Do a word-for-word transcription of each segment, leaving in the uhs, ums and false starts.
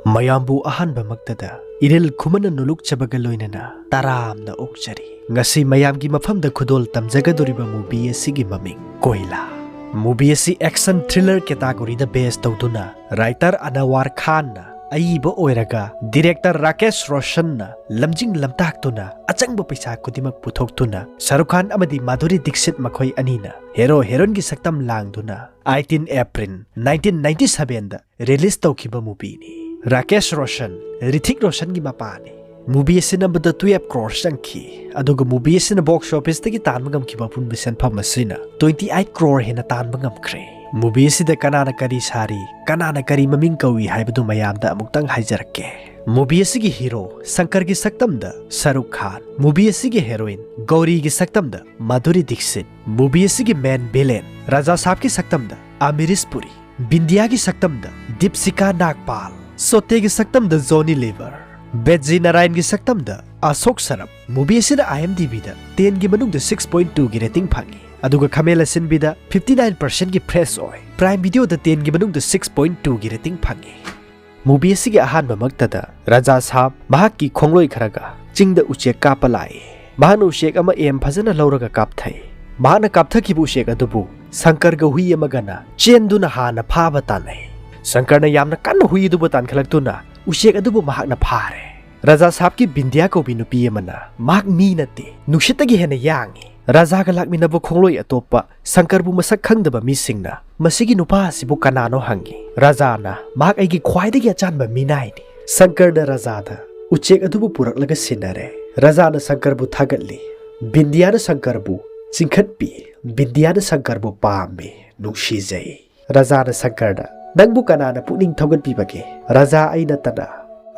ꯃꯌꯥꯝꯕꯨ ꯑꯍꯥꯟꯕꯃꯛꯇꯗ ꯏꯔꯤꯜ ꯈꯨꯃꯟꯅ ꯅꯣꯂꯨꯛꯆꯕꯒ ꯂꯣꯏꯅꯅ ꯇꯔꯥꯝꯅ ꯑꯣꯛꯆꯔꯤ꯫ ꯉꯁꯤ ꯃꯌꯥꯝꯒꯤ ꯃꯐꯝꯗ ꯈꯨꯗꯣꯜ ꯇꯝꯖꯒꯗꯧꯔꯤꯕ movie ꯑꯁꯤꯒꯤ ꯃꯃꯤꯡ ꯀꯣꯏꯂꯥ꯫ Movie ꯑꯁꯤ action thriller category ꯗ base ꯇꯧꯗꯨꯅ writer ꯑꯅꯋꯥꯔ ꯈꯥꯟꯅ ꯑꯏꯕ ꯑꯣꯏꯔꯒ director ꯔꯥꯀꯦꯁ ꯔꯣꯁꯟꯅ ꯂꯝꯖꯤꯡ ꯂꯝꯇꯥꯛꯇꯨꯅ ꯑꯆꯪꯕ ꯄꯩꯁꯥ ꯈꯨꯗꯤꯡꯃꯛ ꯄꯨꯊꯣꯛꯇꯨꯅ ꯁꯥꯔꯨꯈ ꯈꯥꯟ ꯑꯃꯗꯤ ꯃꯥꯙꯨꯔꯤ ꯗꯤꯛꯁꯤꯠ ꯃꯈꯣꯏ ꯑꯅꯤꯅ hero heroine ꯒꯤ ꯁꯛꯇꯝ ꯂꯥꯡꯗꯨꯅ eighteen April nineteen ninety seven ꯗ release ꯇꯧꯈꯤꯕ movie ꯅꯤ꯫ ꯔꯥꯀꯦꯁ ꯔꯣꯁꯟ, ꯔꯤꯊꯤꯛ ꯔꯣꯁꯟꯒꯤ ꯃꯄꯥꯅꯤ꯫ Movie ꯑꯁꯤ ꯅꯝꯕꯗ twelve crore ꯆꯪꯈꯤ, ꯑꯗꯨꯒ movie ꯑꯁꯤꯅ box office ꯇꯒꯤ ꯇꯥꯟꯕ ꯉꯝꯈꯤꯕ ꯑꯄꯨꯟꯕ ꯁꯦꯟꯐꯝ ꯑꯁꯤꯅ twenty eight crore ꯍꯦꯟꯅ ꯇꯥꯟꯕ ꯉꯝꯈ꯭ꯔꯦ꯫ Movie ꯑꯁꯤꯗ ꯀꯅꯥꯅ ꯀꯔꯤ ꯁꯥꯔꯤ, ꯀꯅꯥꯅ ꯀꯔꯤ ꯃꯃꯤꯡ ꯀꯧꯏ ꯍꯥꯏꯕꯗꯨ ꯃꯌꯥꯝꯗ ꯑꯃꯨꯛꯇꯪ ꯍꯥꯏꯖꯔꯛꯀꯦ꯫ Movie ꯑꯁꯤꯒꯤ hero ꯁꯪꯀꯔꯒꯤ ꯁꯛꯇꯝꯗ ꯁꯥꯔꯨꯈ ꯈꯥꯟ, movie ꯑꯁꯤꯒꯤ heroine ꯒꯧꯔꯤꯒꯤ ꯁꯛꯇꯝꯗ ꯃꯥꯙꯨꯔꯤ ꯗꯤꯛꯁꯤꯠ, movie ꯑꯁꯤꯒꯤ main villain ꯔꯥꯖꯥ ꯁꯥꯕꯀꯤ ꯁꯛꯇꯝꯗ ꯑꯃꯤꯔꯤꯁ ꯄꯨꯔꯤ, ꯕꯤꯟꯗꯤꯌꯥꯒꯤ ꯁꯛꯇꯝꯗ ꯗꯤꯞꯁꯤꯀꯥ ꯅꯥꯒꯄꯥꯜ, ꯁꯣꯇꯦꯒꯤ ꯁꯛꯇꯝꯗ ꯖꯣꯅꯤ ꯂꯤꯚꯔ, ꯕꯦꯖꯤ ꯅꯥꯔꯥꯌꯟꯒꯤ ꯁꯛꯇꯝꯗ ꯑꯁꯣꯛ ꯁꯔꯞ꯫ Movie ꯑꯁꯤꯅ IMDb ꯗ ten ꯒꯤ ꯃꯅꯨꯡꯗ six point two ꯒꯤ rating ꯐꯪꯉꯤ, ꯑꯗꯨꯒ ꯈꯥꯃꯦꯟ ꯑꯁꯤꯟꯕꯤꯗ fifty nine percent ꯒꯤ fresh ꯑꯣꯏ꯫ Prime Video ꯗ ten ꯒꯤ ꯃꯅꯨꯡꯗ six point two ꯒꯤ rating ꯐꯪꯉꯤ꯫ Movie ꯑꯁꯤꯒꯤ ꯑꯍꯥꯟꯕꯃꯛꯇꯗ ꯔꯥꯖꯥ ꯁꯥꯕ ꯃꯍꯥꯛꯀꯤ ꯈꯣꯡꯂꯣꯏ ꯈꯔꯒ ꯆꯤꯡꯗ ꯎꯆꯦꯛ ꯀꯥꯞꯄ ꯂꯥꯛꯏ꯫ ꯃꯍꯥꯛꯅ ꯎꯆꯦꯛ ꯑꯃ aim ꯐꯖꯅ ꯂꯧꯔꯒ ꯀꯥꯞꯊꯩ꯫ ꯃꯍꯥꯛꯅ ꯀꯥꯞꯊꯈꯤꯕ ꯎꯆꯦꯛ ꯑꯗꯨꯕꯨ ꯁꯪꯀꯔꯒ ꯍꯨꯏ ꯑꯃꯒꯅ ꯆꯦꯟꯗꯨꯅ ꯍꯥꯟꯅ ꯐꯥꯕ ꯇꯥꯟꯅꯩ꯫ ꯁꯪꯀꯔꯅ ꯌꯥꯝꯅ ꯀꯟꯅ ꯍꯨꯏ ꯑꯗꯨꯕꯨ ꯇꯥꯟꯈꯠꯂꯛꯇꯨꯅ ꯎꯆꯦꯛ ꯑꯗꯨꯕꯨ ꯃꯍꯥꯛꯅ ꯐꯥꯔꯦ꯫ ꯔꯥꯖꯥ ꯁꯥꯕꯀꯤ ꯕꯤꯟꯗꯤꯌꯥ ꯀꯧꯕꯤ ꯅꯨꯄꯤ ꯑꯃꯅ ꯃꯍꯥꯛ ꯃꯤ ꯅꯠꯇꯦ, ꯅꯨꯡꯁꯤꯠꯇꯒꯤ ꯍꯦꯟꯅ ꯌꯥꯡꯏ꯫ ꯔꯥꯖꯥꯒ ꯂꯥꯛꯃꯤꯟꯅꯕ ꯈꯣꯡꯂꯣꯏ ꯑꯇꯣꯞꯄ ꯁꯪꯀꯔꯕꯨ ꯃꯁꯛ ꯈꯪꯗꯕ ꯃꯤꯁꯤꯡꯅ ꯃꯁꯤꯒꯤ ꯅꯨꯄꯥ ꯑꯁꯤꯕꯨ ꯀꯅꯥꯅꯣ ꯍꯪꯏ꯫ ꯔꯥꯖꯥꯅ ꯃꯍꯥꯛ ꯑꯩꯒꯤ ꯈ꯭ꯋꯥꯏꯗꯒꯤ ꯑꯆꯥꯟꯕ ꯃꯤꯅꯥꯏꯅꯤ꯫ ꯁꯪꯀꯔꯅ ꯔꯥꯖꯥꯗ ꯎꯆꯦꯛ ꯑꯗꯨꯕꯨ ꯄꯨꯔꯛꯂꯒ ꯁꯤꯟꯅꯔꯦ꯫ ꯔꯥꯖꯥꯅ ꯁꯪꯀꯔꯕꯨ ꯊꯥꯒꯠꯂꯤ꯫ ꯕꯤꯟꯗꯤꯌꯥꯅ ꯁꯪꯀꯔꯕꯨ ꯆꯤꯡꯈꯠꯄꯤ꯫ ꯕꯤꯟꯗꯤꯌꯥꯅ ꯁꯪꯀꯔꯕꯨ ꯄꯥꯝꯃꯤ, ꯅꯨꯡꯁꯤꯖꯩ꯫ ꯔꯥꯖꯥꯅ ꯁꯪꯀꯔꯗ, "ꯅꯪꯕꯨ ꯀꯅꯥꯅ ꯄꯨꯛꯅꯤꯡ ꯊꯧꯒꯠꯄꯤꯕꯒꯦ? ꯔꯥꯖꯥ ꯑꯩ ꯅꯠꯇꯅ?"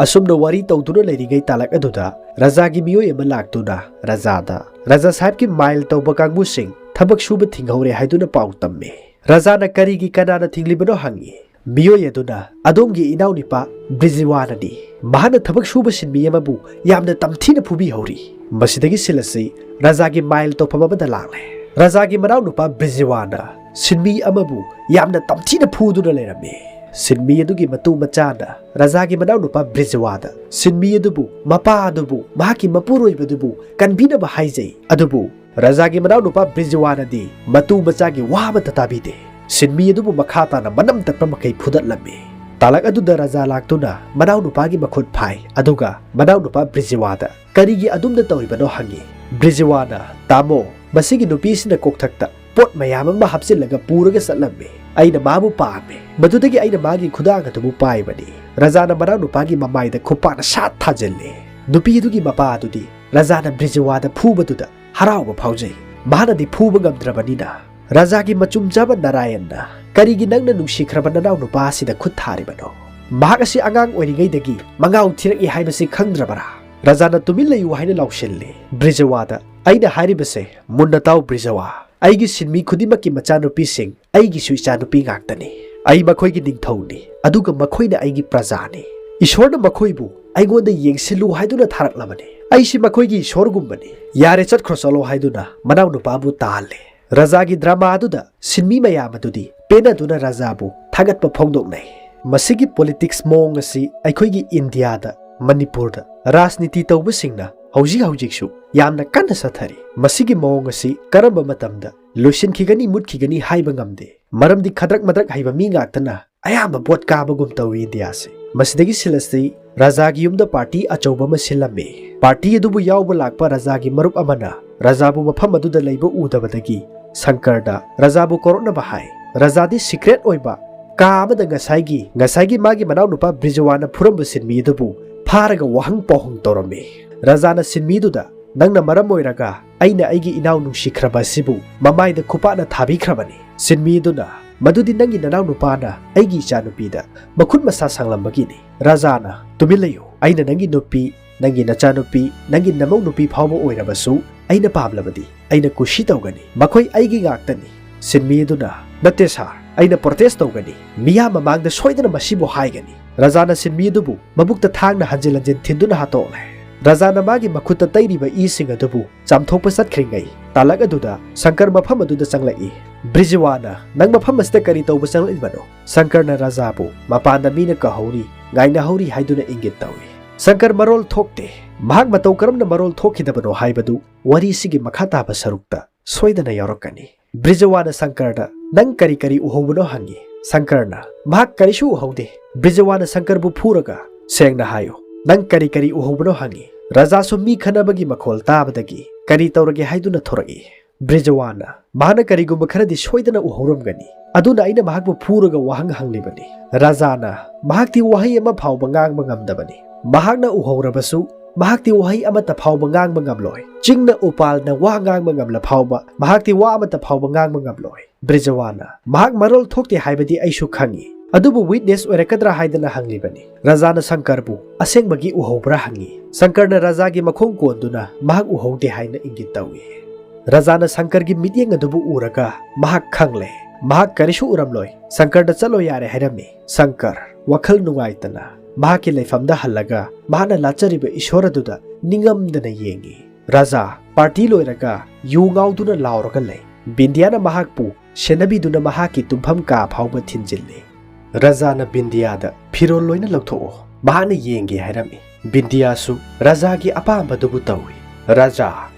ꯑꯁꯨꯝꯅ ꯋꯥꯔꯤ ꯇꯧꯗꯨꯅ ꯂꯩꯔꯤꯉꯩ ꯇꯥꯂꯛ ꯑꯗꯨꯗ ꯔꯥꯖꯥꯒꯤ ꯃꯤꯑꯣꯏ ꯑꯃ ꯂꯥꯛꯇꯨꯅ ꯔꯥꯖꯥꯗ ꯔꯥꯖꯥ ꯁꯥꯍꯦꯕꯀꯤ ꯃꯥꯏꯜ ꯇꯧꯕ ꯀꯥꯡꯕꯨꯁꯤꯡ ꯊꯕꯛ ꯁꯨꯕ ꯊꯤꯡꯍꯧꯔꯦ ꯍꯥꯏꯗꯨꯅ ꯄꯥꯎ ꯇꯝꯃꯤ꯫ ꯔꯥꯖꯥꯅ ꯀꯔꯤꯒꯤ, ꯀꯅꯥꯅ ꯊꯤꯡꯂꯤꯕꯅꯣ ꯍꯪꯉꯤ꯫ ꯃꯤꯑꯣꯏ ꯑꯗꯨꯅ, "ꯑꯗꯣꯝꯒꯤ ꯏꯅꯥꯎꯅꯨꯄꯥ ꯕ꯭ꯔꯤꯖꯤꯋꯥꯅꯅꯤ꯫ ꯃꯍꯥꯛꯅ ꯊꯕꯛ ꯁꯨꯕ ꯁꯤꯟꯃꯤ ꯑꯃꯕꯨ ꯌꯥꯝꯅ ꯇꯝꯊꯤꯅ ꯐꯨꯕꯤꯍꯧꯔꯤ꯫" ꯃꯁꯤꯗꯒꯤ ꯁꯤꯜ ꯑꯁꯤ ꯔꯥꯖꯥꯒꯤ ꯃꯥꯏꯜ ꯇꯧꯐꯝ ꯑꯃꯗ ꯂꯥꯛꯂꯦ꯫ ꯔꯥꯖꯥꯒꯤ ꯃꯅꯥꯎꯅꯨꯄꯥ ꯕ꯭ꯔꯤꯖꯤꯋꯥꯅ ꯁꯤꯟꯃꯤ ꯑꯃꯕꯨ ꯌꯥꯝꯅ ꯇꯝꯊꯤꯅ ꯐꯨꯗꯨꯅ ꯂꯩꯔꯝꯃꯤ꯫ ꯁꯤꯟꯃꯤ ꯑꯗꯨꯒꯤ ꯃꯇꯨ ꯃꯆꯥꯅ ꯔꯥꯖꯥꯒꯤ ꯃꯅꯥꯎꯅꯨꯄꯥ ꯕ꯭ꯔꯤꯖꯋꯥꯗ ꯁꯤꯟꯃꯤ ꯑꯗꯨꯕꯨ, ꯃꯄꯥ ꯑꯗꯨꯕꯨ, ꯃꯍꯥꯛꯀꯤ ꯃꯄꯨꯔꯣꯏꯕꯗꯨꯕꯨ ꯀꯟꯕꯤꯅꯕ ꯍꯥꯏꯖꯩ, ꯑꯗꯨꯕꯨ ꯔꯥꯖꯥꯒꯤ ꯃꯅꯥꯎꯅꯨꯄꯥ ꯕ꯭ꯔꯤꯖꯋꯥꯅꯗꯤ ꯃꯇꯨ ꯃꯆꯥꯒꯤ ꯋꯥ ꯑꯃꯠꯇ ꯇꯥꯕꯤꯗꯦ꯫ ꯁꯤꯟꯃꯤ ꯑꯗꯨꯕꯨ ꯃꯈꯥ ꯇꯥꯅ ꯃꯅꯝ ꯇꯠꯄ ꯃꯈꯩ ꯐꯨꯗꯠꯂꯝꯃꯤ꯫ ꯇꯥꯂꯛ ꯑꯗꯨꯗ ꯔꯥꯖꯥ ꯂꯥꯛꯇꯨꯅ ꯃꯅꯥꯎꯅꯨꯄꯥꯒꯤ ꯃꯈꯨꯠ ꯐꯥꯏ, ꯑꯗꯨꯒ ꯃꯅꯥꯎꯅꯨꯄꯥ ꯕ꯭ꯔꯤꯖꯋꯥꯗ ꯀꯔꯤꯒꯤ ꯑꯗꯨꯝꯅ ꯇꯧꯔꯤꯕꯅꯣ ꯍꯪꯉꯤ꯫ ꯕ꯭ꯔꯤꯖꯋꯥꯅ, "ꯇꯥꯃꯣ, ꯃꯁꯤꯒꯤ ꯅꯨꯄꯤꯁꯤꯅ ꯀꯣꯛꯊꯛꯇ ꯄꯣꯠ ꯃꯌꯥꯝ ꯑꯃ ꯍꯥꯞꯆꯤꯜꯂꯒ ꯄꯨꯔꯒ ꯆꯠꯂꯝꯃꯤ꯫ ꯑꯩꯅ ꯃꯥꯕꯨ ꯄꯥꯝꯃꯤ꯫ ꯃꯗꯨꯗꯒꯤ ꯑꯩꯅ ꯃꯥꯒꯤ ꯈꯨꯗꯥꯡ ꯑꯗꯨꯕꯨ ꯄꯥꯏꯕꯅꯤ"꯫ ꯔꯥꯖꯥꯅ ꯃꯅꯥꯎꯅꯨꯄꯥꯒꯤ ꯃꯃꯥꯏꯗ ꯈꯨꯄꯥꯛꯅ ꯁꯥꯠ ꯊꯥꯖꯤꯜꯂꯤ꯫ ꯅꯨꯄꯤ ꯑꯗꯨꯒꯤ ꯃꯄꯥ ꯑꯗꯨꯗꯤ ꯔꯥꯖꯥꯅ ꯕ꯭ꯔꯤꯖꯋꯥꯗ ꯐꯨꯕꯗꯨꯗ ꯍꯔꯥꯎꯕ ꯐꯥꯎꯖꯩ꯫ ꯃꯥꯅꯗꯤ ꯐꯨꯕ ꯉꯝꯗ꯭ꯔꯕꯅꯤꯅ, ꯔꯥꯖꯥꯒꯤ ꯃꯆꯨꯝ ꯆꯥꯕ ꯅꯥꯔꯥꯌꯟꯅ, "ꯀꯔꯤꯒꯤ ꯅꯪꯅ ꯅꯨꯡꯁꯤꯈ꯭ꯔꯕ ꯅꯅꯥꯎ ꯅꯨꯄꯥ ꯑꯁꯤꯗ ꯈꯨꯠ ꯊꯥꯔꯤꯕꯅꯣ? ꯃꯍꯥꯛ ꯑꯁꯤ ꯑꯉꯥꯡ ꯑꯣꯏꯔꯤꯉꯩꯗꯒꯤ ꯃꯉꯥꯎ ꯊꯤꯔꯛꯏ ꯍꯥꯏꯕꯁꯤ ꯈꯪꯗ꯭ꯔꯕꯔꯥ?" ꯔꯥꯖꯥꯅ "ꯇꯨꯃꯤꯟ ꯂꯩꯌꯨ" ꯍꯥꯏꯅ ꯂꯥꯎꯁꯤꯜꯂꯤ꯫ ꯕ꯭ꯔꯤꯖꯋꯥꯗ, "ꯑꯩꯅ ꯍꯥꯏꯔꯤꯕꯁꯦ ꯃꯨꯟꯅ ꯇꯥꯎ ꯕ꯭ꯔꯤꯖꯋꯥ, ꯑꯩꯒꯤ ꯁꯤꯟꯃꯤ ꯈꯨꯗꯤꯡꯃꯛꯀꯤ ꯃꯆꯥꯅꯨꯄꯤꯁꯤꯡ ꯑꯩꯒꯤꯁꯨ ꯏꯆꯥꯅꯨꯄꯤ ꯉꯥꯛꯇꯅꯤ꯫ ꯑꯩ ꯃꯈꯣꯏꯒꯤ ꯅꯤꯡꯊꯧꯅꯤ, ꯑꯗꯨꯒ ꯃꯈꯣꯏꯅ ꯑꯩꯒꯤ ꯄ꯭ꯔꯖꯥꯅꯤ꯫ ꯏꯁꯣꯔꯅ ꯃꯈꯣꯏꯕꯨ ꯑꯩꯉꯣꯟꯗ ꯌꯦꯡꯁꯤꯜꯂꯨ ꯍꯥꯏꯗꯨꯅ ꯊꯥꯔꯛꯂꯕꯅꯤ꯫ ꯑꯩꯁꯤ ꯃꯈꯣꯏꯒꯤ ꯏꯁꯣꯔꯒꯨꯝꯕꯅꯤ꯫ ꯌꯥꯔꯦ, ꯆꯠꯈ꯭ꯔꯣ, ꯆꯠꯂꯣ" ꯍꯥꯏꯗꯨꯅ ꯃꯅꯥꯎꯅꯨꯄꯥꯕꯨ ꯇꯥꯍꯜꯂꯦ꯫ ꯔꯥꯖꯥꯒꯤ ꯗ꯭ꯔꯃꯥ ꯑꯗꯨꯗ ꯁꯤꯟꯃꯤ ꯃꯌꯥꯝ ꯑꯗꯨꯗꯤ ꯄꯦꯟꯅꯗꯨꯅ ꯔꯥꯖꯥꯕꯨ ꯊꯥꯒꯠꯄ ꯐꯣꯡꯗꯣꯛꯅꯩ꯫ ꯃꯁꯤꯒꯤ ꯄꯣꯂꯤꯇꯤꯛꯁ ꯃꯑꯣꯡ ꯑꯁꯤ ꯑꯩꯈꯣꯏꯒꯤ ꯏꯟꯗꯤꯌꯥꯗ, ꯃꯅꯤꯄꯨꯔꯗ ꯔꯥꯖꯅꯤꯇꯤ ꯇꯧꯕꯁꯤꯡꯅ ꯍꯧꯖꯤꯛ ꯍꯧꯖꯤꯛꯁꯨ ꯌꯥꯝꯅ ꯀꯟꯅ ꯆꯠꯊꯔꯤ꯫ ꯃꯁꯤꯒꯤ ꯃꯑꯣꯡ ꯑꯁꯤ ꯀꯔꯝꯕ ꯃꯇꯝꯗ ꯂꯣꯏꯁꯤꯟꯈꯤꯒꯅꯤ, ꯃꯨꯠꯈꯤꯒꯅꯤ ꯍꯥꯏꯕ ꯉꯝꯗꯦ꯫ ꯃꯔꯝꯗꯤ ꯈꯗ꯭ꯔꯛ ꯃꯗ꯭ꯔꯛ ꯍꯩꯕ ꯃꯤ ꯉꯥꯛꯇꯅ ꯑꯌꯥꯝꯕ ꯚꯣꯠ ꯀꯥꯕꯒꯨꯝ ꯇꯧꯏ ꯏꯟꯗꯤꯌꯥꯁꯦ꯫ ꯃꯁꯤꯗꯒꯤ ꯁꯤꯜꯂꯁꯤ, ꯔꯥꯖꯥꯒꯤ ꯌꯨꯝꯗ ꯄꯥꯔꯇꯤ ꯑꯆꯧꯕ ꯑꯃ ꯁꯤꯜꯂꯝꯃꯤ꯫ ꯄꯥꯔꯇꯤ ꯑꯗꯨꯕꯨ ꯌꯥꯎꯕ ꯂꯥꯛꯄ ꯔꯥꯖꯥꯒꯤ ꯃꯔꯨꯞ ꯑꯃꯅ ꯔꯥꯖꯥꯕꯨ ꯃꯐꯝ ꯑꯗꯨꯗ ꯂꯩꯕ ꯎꯗꯕꯗꯒꯤ ꯁꯪꯀꯔꯗ ꯔꯥꯖꯥꯕꯨ ꯀꯧꯔꯛꯅꯕ ꯍꯥꯏ꯫ ꯔꯥꯖꯥꯗꯤ ꯁꯤꯀ꯭ꯔꯦꯠ ꯑꯣꯏꯕ ꯀꯥ ꯑꯃꯗ ꯉꯁꯥꯏꯒꯤ, ꯉꯁꯥꯏꯒꯤ ꯃꯥꯒꯤ ꯃꯅꯥꯎꯅꯨꯄꯥ ꯕ꯭ꯔꯤꯖꯋꯥꯅ ꯐꯨꯔꯝꯕ ꯁꯤꯟꯃꯤ ꯑꯗꯨꯕꯨ ꯐꯥꯔꯒ ꯋꯥꯍꯪ ꯄꯥꯎꯍꯪ ꯇꯧꯔꯝꯃꯤ꯫ ꯔꯥꯖꯥꯅ ꯁꯤꯟꯃꯤꯗꯨꯗ, "ꯅꯪꯅ ꯃꯔꯝ ꯑꯣꯏꯔꯒ ꯑꯩꯅ ꯑꯩꯒꯤ ꯏꯅꯥꯎ ꯅꯨꯡꯁꯤꯈ꯭ꯔꯕ ꯑꯁꯤꯕꯨ ꯃꯃꯥꯏꯗ ꯈꯨꯄꯥꯛꯅ ꯊꯥꯕꯤꯈ꯭ꯔꯕꯅꯤ"꯫ ꯁꯤꯟꯃꯤꯗꯨꯅ, "ꯃꯗꯨꯗꯤ ꯅꯪꯒꯤ ꯅꯅꯥꯎꯅꯨꯄꯥꯅ ꯑꯩꯒꯤ ꯏꯆꯥꯅꯨꯄꯤꯗ ꯃꯈꯨꯠ ꯃꯁꯥ ꯁꯥꯡꯂꯝꯕꯒꯤꯅꯤ"꯫ ꯔꯥꯖꯥꯅ, "ꯇꯨꯃꯤꯟ ꯂꯩꯌꯨ꯫ ꯑꯩꯅ ꯅꯪꯒꯤ ꯅꯨꯄꯤ, ꯅꯪꯒꯤ ꯅꯆꯥꯅꯨꯄꯤ, ꯅꯪꯒꯤ ꯅꯃꯧ ꯅꯨꯄꯤ ꯐꯥꯎꯕ ꯑꯣꯏꯔꯕꯁꯨ ꯑꯩꯅ ꯄꯥꯝꯂꯕꯗꯤ ꯑꯩꯅ ꯀꯨꯁꯤ ꯇꯧꯒꯅꯤ꯫ ꯃꯈꯣꯏ ꯑꯩꯒꯤ ꯉꯥꯛꯇꯅꯤ"꯫ ꯁꯤꯟꯃꯤ ꯑꯗꯨꯅ, "ꯅꯠꯇꯦ ꯁꯥꯔ, ꯑꯩꯅ ꯄ꯭ꯔꯣꯇꯦꯁ ꯇꯧꯒꯅꯤ꯫ ꯃꯤꯌꯥꯝ ꯃꯃꯥꯡꯗ ꯁꯣꯏꯗꯅ ꯃꯁꯤꯕꯨ ꯍꯥꯏꯒꯅꯤ"꯫ ꯔꯥꯖꯥꯅ ꯁꯤꯟꯃꯤ ꯑꯗꯨꯕꯨ ꯃꯕꯨꯛꯇ ꯊꯥꯡꯅ ꯍꯟꯖꯤꯟ ꯍꯟꯖꯤꯟ ꯊꯤꯟꯗꯨꯅ ꯍꯥꯠꯇꯣꯛꯂꯦ꯫ ꯔꯥꯖꯥꯅ ꯃꯥꯒꯤ ꯃꯈꯨꯠꯇ ꯇꯩꯔꯤꯕ ꯏꯁꯤꯡ ꯑꯗꯨꯕꯨ ꯆꯥꯝꯊꯣꯛꯄ ꯆꯠꯈ꯭ꯔꯤꯉꯩ, ꯇꯥꯂꯛ ꯑꯗꯨꯗ ꯁꯪꯀꯔ ꯃꯐꯝ ꯑꯗꯨꯗ ꯆꯪꯂꯛꯏ꯫ ꯕ꯭ꯔꯤꯖꯋꯥꯅ, "ꯅꯪ ꯃꯐꯝ ꯑꯁꯤꯗ ꯀꯔꯤ ꯇꯧꯕ ꯆꯪꯂꯛꯂꯤꯕꯅꯣ?" ꯁꯪꯀꯔꯅ ꯔꯥꯖꯥꯕꯨ ꯃꯄꯥꯟꯗ ꯃꯤꯅ ꯀꯧꯍꯧꯔꯤ, ꯉꯥꯏꯅꯍꯧꯔꯤ ꯍꯥꯏꯗꯨꯅ ꯏꯪꯒꯤꯠ ꯇꯧꯏ꯫ ꯁꯪꯀꯔ ꯃꯔꯣꯜ ꯊꯣꯛꯇꯦ꯫ ꯃꯍꯥꯛ ꯃꯇꯧ ꯀꯔꯝꯅ ꯃꯔꯣꯜ ꯊꯣꯛꯈꯤꯗꯕꯅꯣ ꯍꯥꯏꯕꯗꯨ ꯋꯥꯔꯤꯁꯤꯒꯤ ꯃꯈꯥ ꯇꯥꯕ ꯁꯔꯨꯛꯇ ꯁꯣꯏꯗꯅ ꯌꯥꯎꯔꯛꯀꯅꯤ꯫ ꯕ꯭ꯔꯤꯖꯋꯥꯅ ꯁꯪꯀꯔꯗ, "ꯅꯪ ꯀꯔꯤ ꯀꯔꯤ ꯎꯍꯧꯕꯅꯣ?" ꯍꯪꯉꯤ꯫ ꯁꯪꯀꯔꯅ, "ꯃꯍꯥꯛ ꯀꯔꯤꯁꯨ ꯎꯍꯧꯗꯦ꯫" ꯕ꯭ꯔꯤꯖꯋꯥꯅ ꯁꯪꯀꯔꯕꯨ ꯐꯨꯔꯒ, "ꯁꯦꯡꯅ ꯍꯥꯏꯌꯨ, ꯅꯪ ꯀꯔꯤ ꯀꯔꯤ ꯎꯍꯧꯕꯅꯣ?" ꯍꯪꯉꯤ꯫ ꯔꯥꯖꯥꯁꯨ ꯃꯤ ꯈꯠꯅꯕꯒꯤ ꯃꯈꯣꯜ ꯇꯥꯕꯗꯒꯤ ꯀꯔꯤ ꯇꯧꯔꯒꯦ ꯍꯥꯏꯗꯨꯅ ꯊꯣꯔꯛꯏ꯫ ꯕ꯭ꯔꯤꯖꯋꯥꯅ, "ꯃꯍꯥꯛꯅ ꯀꯔꯤꯒꯨꯝꯕ ꯈꯔꯗꯤ ꯁꯣꯏꯗꯅ ꯎꯍꯧꯔꯝꯒꯅꯤ, ꯑꯗꯨꯅ ꯑꯩꯅ ꯃꯍꯥꯛꯄꯨ ꯐꯨꯔꯒ ꯋꯥꯍꯪ ꯍꯪꯂꯤꯕꯅꯤ꯫" ꯔꯥꯖꯥꯅ, "ꯃꯍꯥꯛꯇꯤ ꯋꯥꯍꯩ ꯑꯃ ꯐꯥꯎꯕ ꯉꯥꯡꯕ ꯉꯝꯗꯕꯅꯤ꯫ ꯃꯍꯥꯛꯅ ꯎꯍꯧꯔꯕꯁꯨ ꯃꯍꯥꯛꯇꯤ ꯋꯥꯍꯩ ꯑꯃꯠꯇ ꯐꯥꯎꯕ ꯉꯥꯡꯕ ꯉꯝꯂꯣꯏ꯫ ꯆꯤꯡꯅ ꯎꯄꯥꯜꯅ ꯋꯥ ꯉꯥꯡꯕ ꯉꯝꯂ ꯐꯥꯎꯕ ꯃꯍꯥꯛꯇꯤ ꯋꯥ ꯑꯃꯠꯇ ꯐꯥꯎꯕ ꯉꯥꯡꯕ ꯉꯝꯂꯣꯏ꯫" ꯕ꯭ꯔꯤꯖꯋꯥꯅ, "ꯃꯍꯥꯛ ꯃꯔꯣꯜ ꯊꯣꯛꯇꯦ ꯍꯥꯏꯕꯗꯤ ꯑꯩꯁꯨ ꯈꯪꯏ, ꯑꯗꯨꯕꯨ ꯋꯤꯠꯅꯦꯁ ꯑꯣꯏꯔꯛꯀꯗ꯭ꯔꯥ ꯍꯥꯏꯗꯅ ꯍꯪꯂꯤꯕꯅꯤ꯫" ꯔꯥꯖꯥꯅ ꯁꯪꯀꯔꯕꯨ, "ꯑꯁꯦꯡꯕꯒꯤ ꯎꯍꯧꯕ꯭ꯔꯥ?" ꯍꯪꯏ꯫ ꯁꯪꯀꯔꯅ ꯔꯥꯖꯥꯒꯤ ꯃꯈꯣꯡ ꯀꯣꯟꯗꯨꯅ ꯃꯍꯥꯛ ꯎꯍꯧꯗꯦ ꯍꯥꯏꯅ ꯏꯪꯒꯤꯠ ꯇꯧꯏ꯫ ꯔꯥꯖꯥꯅ ꯁꯪꯀꯔꯒꯤ ꯃꯤꯠꯌꯦꯡ ꯑꯗꯨꯕꯨ ꯎꯔꯒ ꯃꯍꯥꯛ ꯈꯪꯂꯦ꯫ ꯃꯍꯥꯛ ꯀꯔꯤꯁꯨ ꯎꯔꯝꯂꯣꯏ꯫ "ꯁꯪꯀꯔꯗ ꯆꯠꯂꯣ ꯌꯥꯔꯦ," ꯍꯥꯏꯔꯝꯃꯤ꯫ ꯁꯪꯀꯔ, ꯋꯥꯈꯜ ꯅꯨꯡꯉꯥꯏꯇꯅ, ꯃꯍꯥꯛꯀꯤ ꯂꯩꯐꯝꯗ ꯍꯜꯂꯒ ꯃꯍꯥꯛꯅ ꯂꯥꯠꯆꯔꯤꯕ ꯏꯁꯣꯔ ꯑꯗꯨꯗ ꯅꯤꯡꯉꯝꯗꯅ ꯌꯦꯡꯏ꯫ ꯔꯥꯖꯥ, ꯄꯥꯔꯇꯤ ꯂꯣꯏꯔꯒ ꯌꯨ ꯉꯥꯎꯗꯨꯅ ꯂꯥꯎꯔꯒ ꯂꯩ꯫ ꯕꯤꯟꯗꯤꯌꯥꯅ ꯃꯍꯥꯛꯄꯨ ꯁꯦꯟꯅꯕꯤꯗꯨꯅ ꯃꯍꯥꯛꯀꯤ ꯇꯨꯝꯐꯝ ꯀꯥ ꯐꯥꯎꯕ ꯊꯤꯟꯖꯤꯜꯂꯤ꯫ ꯔꯥꯖꯥꯅ ꯕꯤꯟꯗꯤꯌꯥꯗ, "ꯐꯤꯔꯣꯜ ꯂꯣꯏꯅ ꯂꯧꯊꯣꯛꯑꯣ, ꯃꯍꯥꯛꯅ ꯌꯦꯡꯒꯦ," ꯍꯥꯏꯔꯝꯃꯤ꯫ ꯕꯤꯟꯗꯤꯌꯥꯁꯨ ꯔꯥꯖꯥꯒꯤ ꯑꯄꯥꯝꯕꯗꯨꯕꯨ ꯇꯧꯏ꯫ ꯔꯥꯖꯥ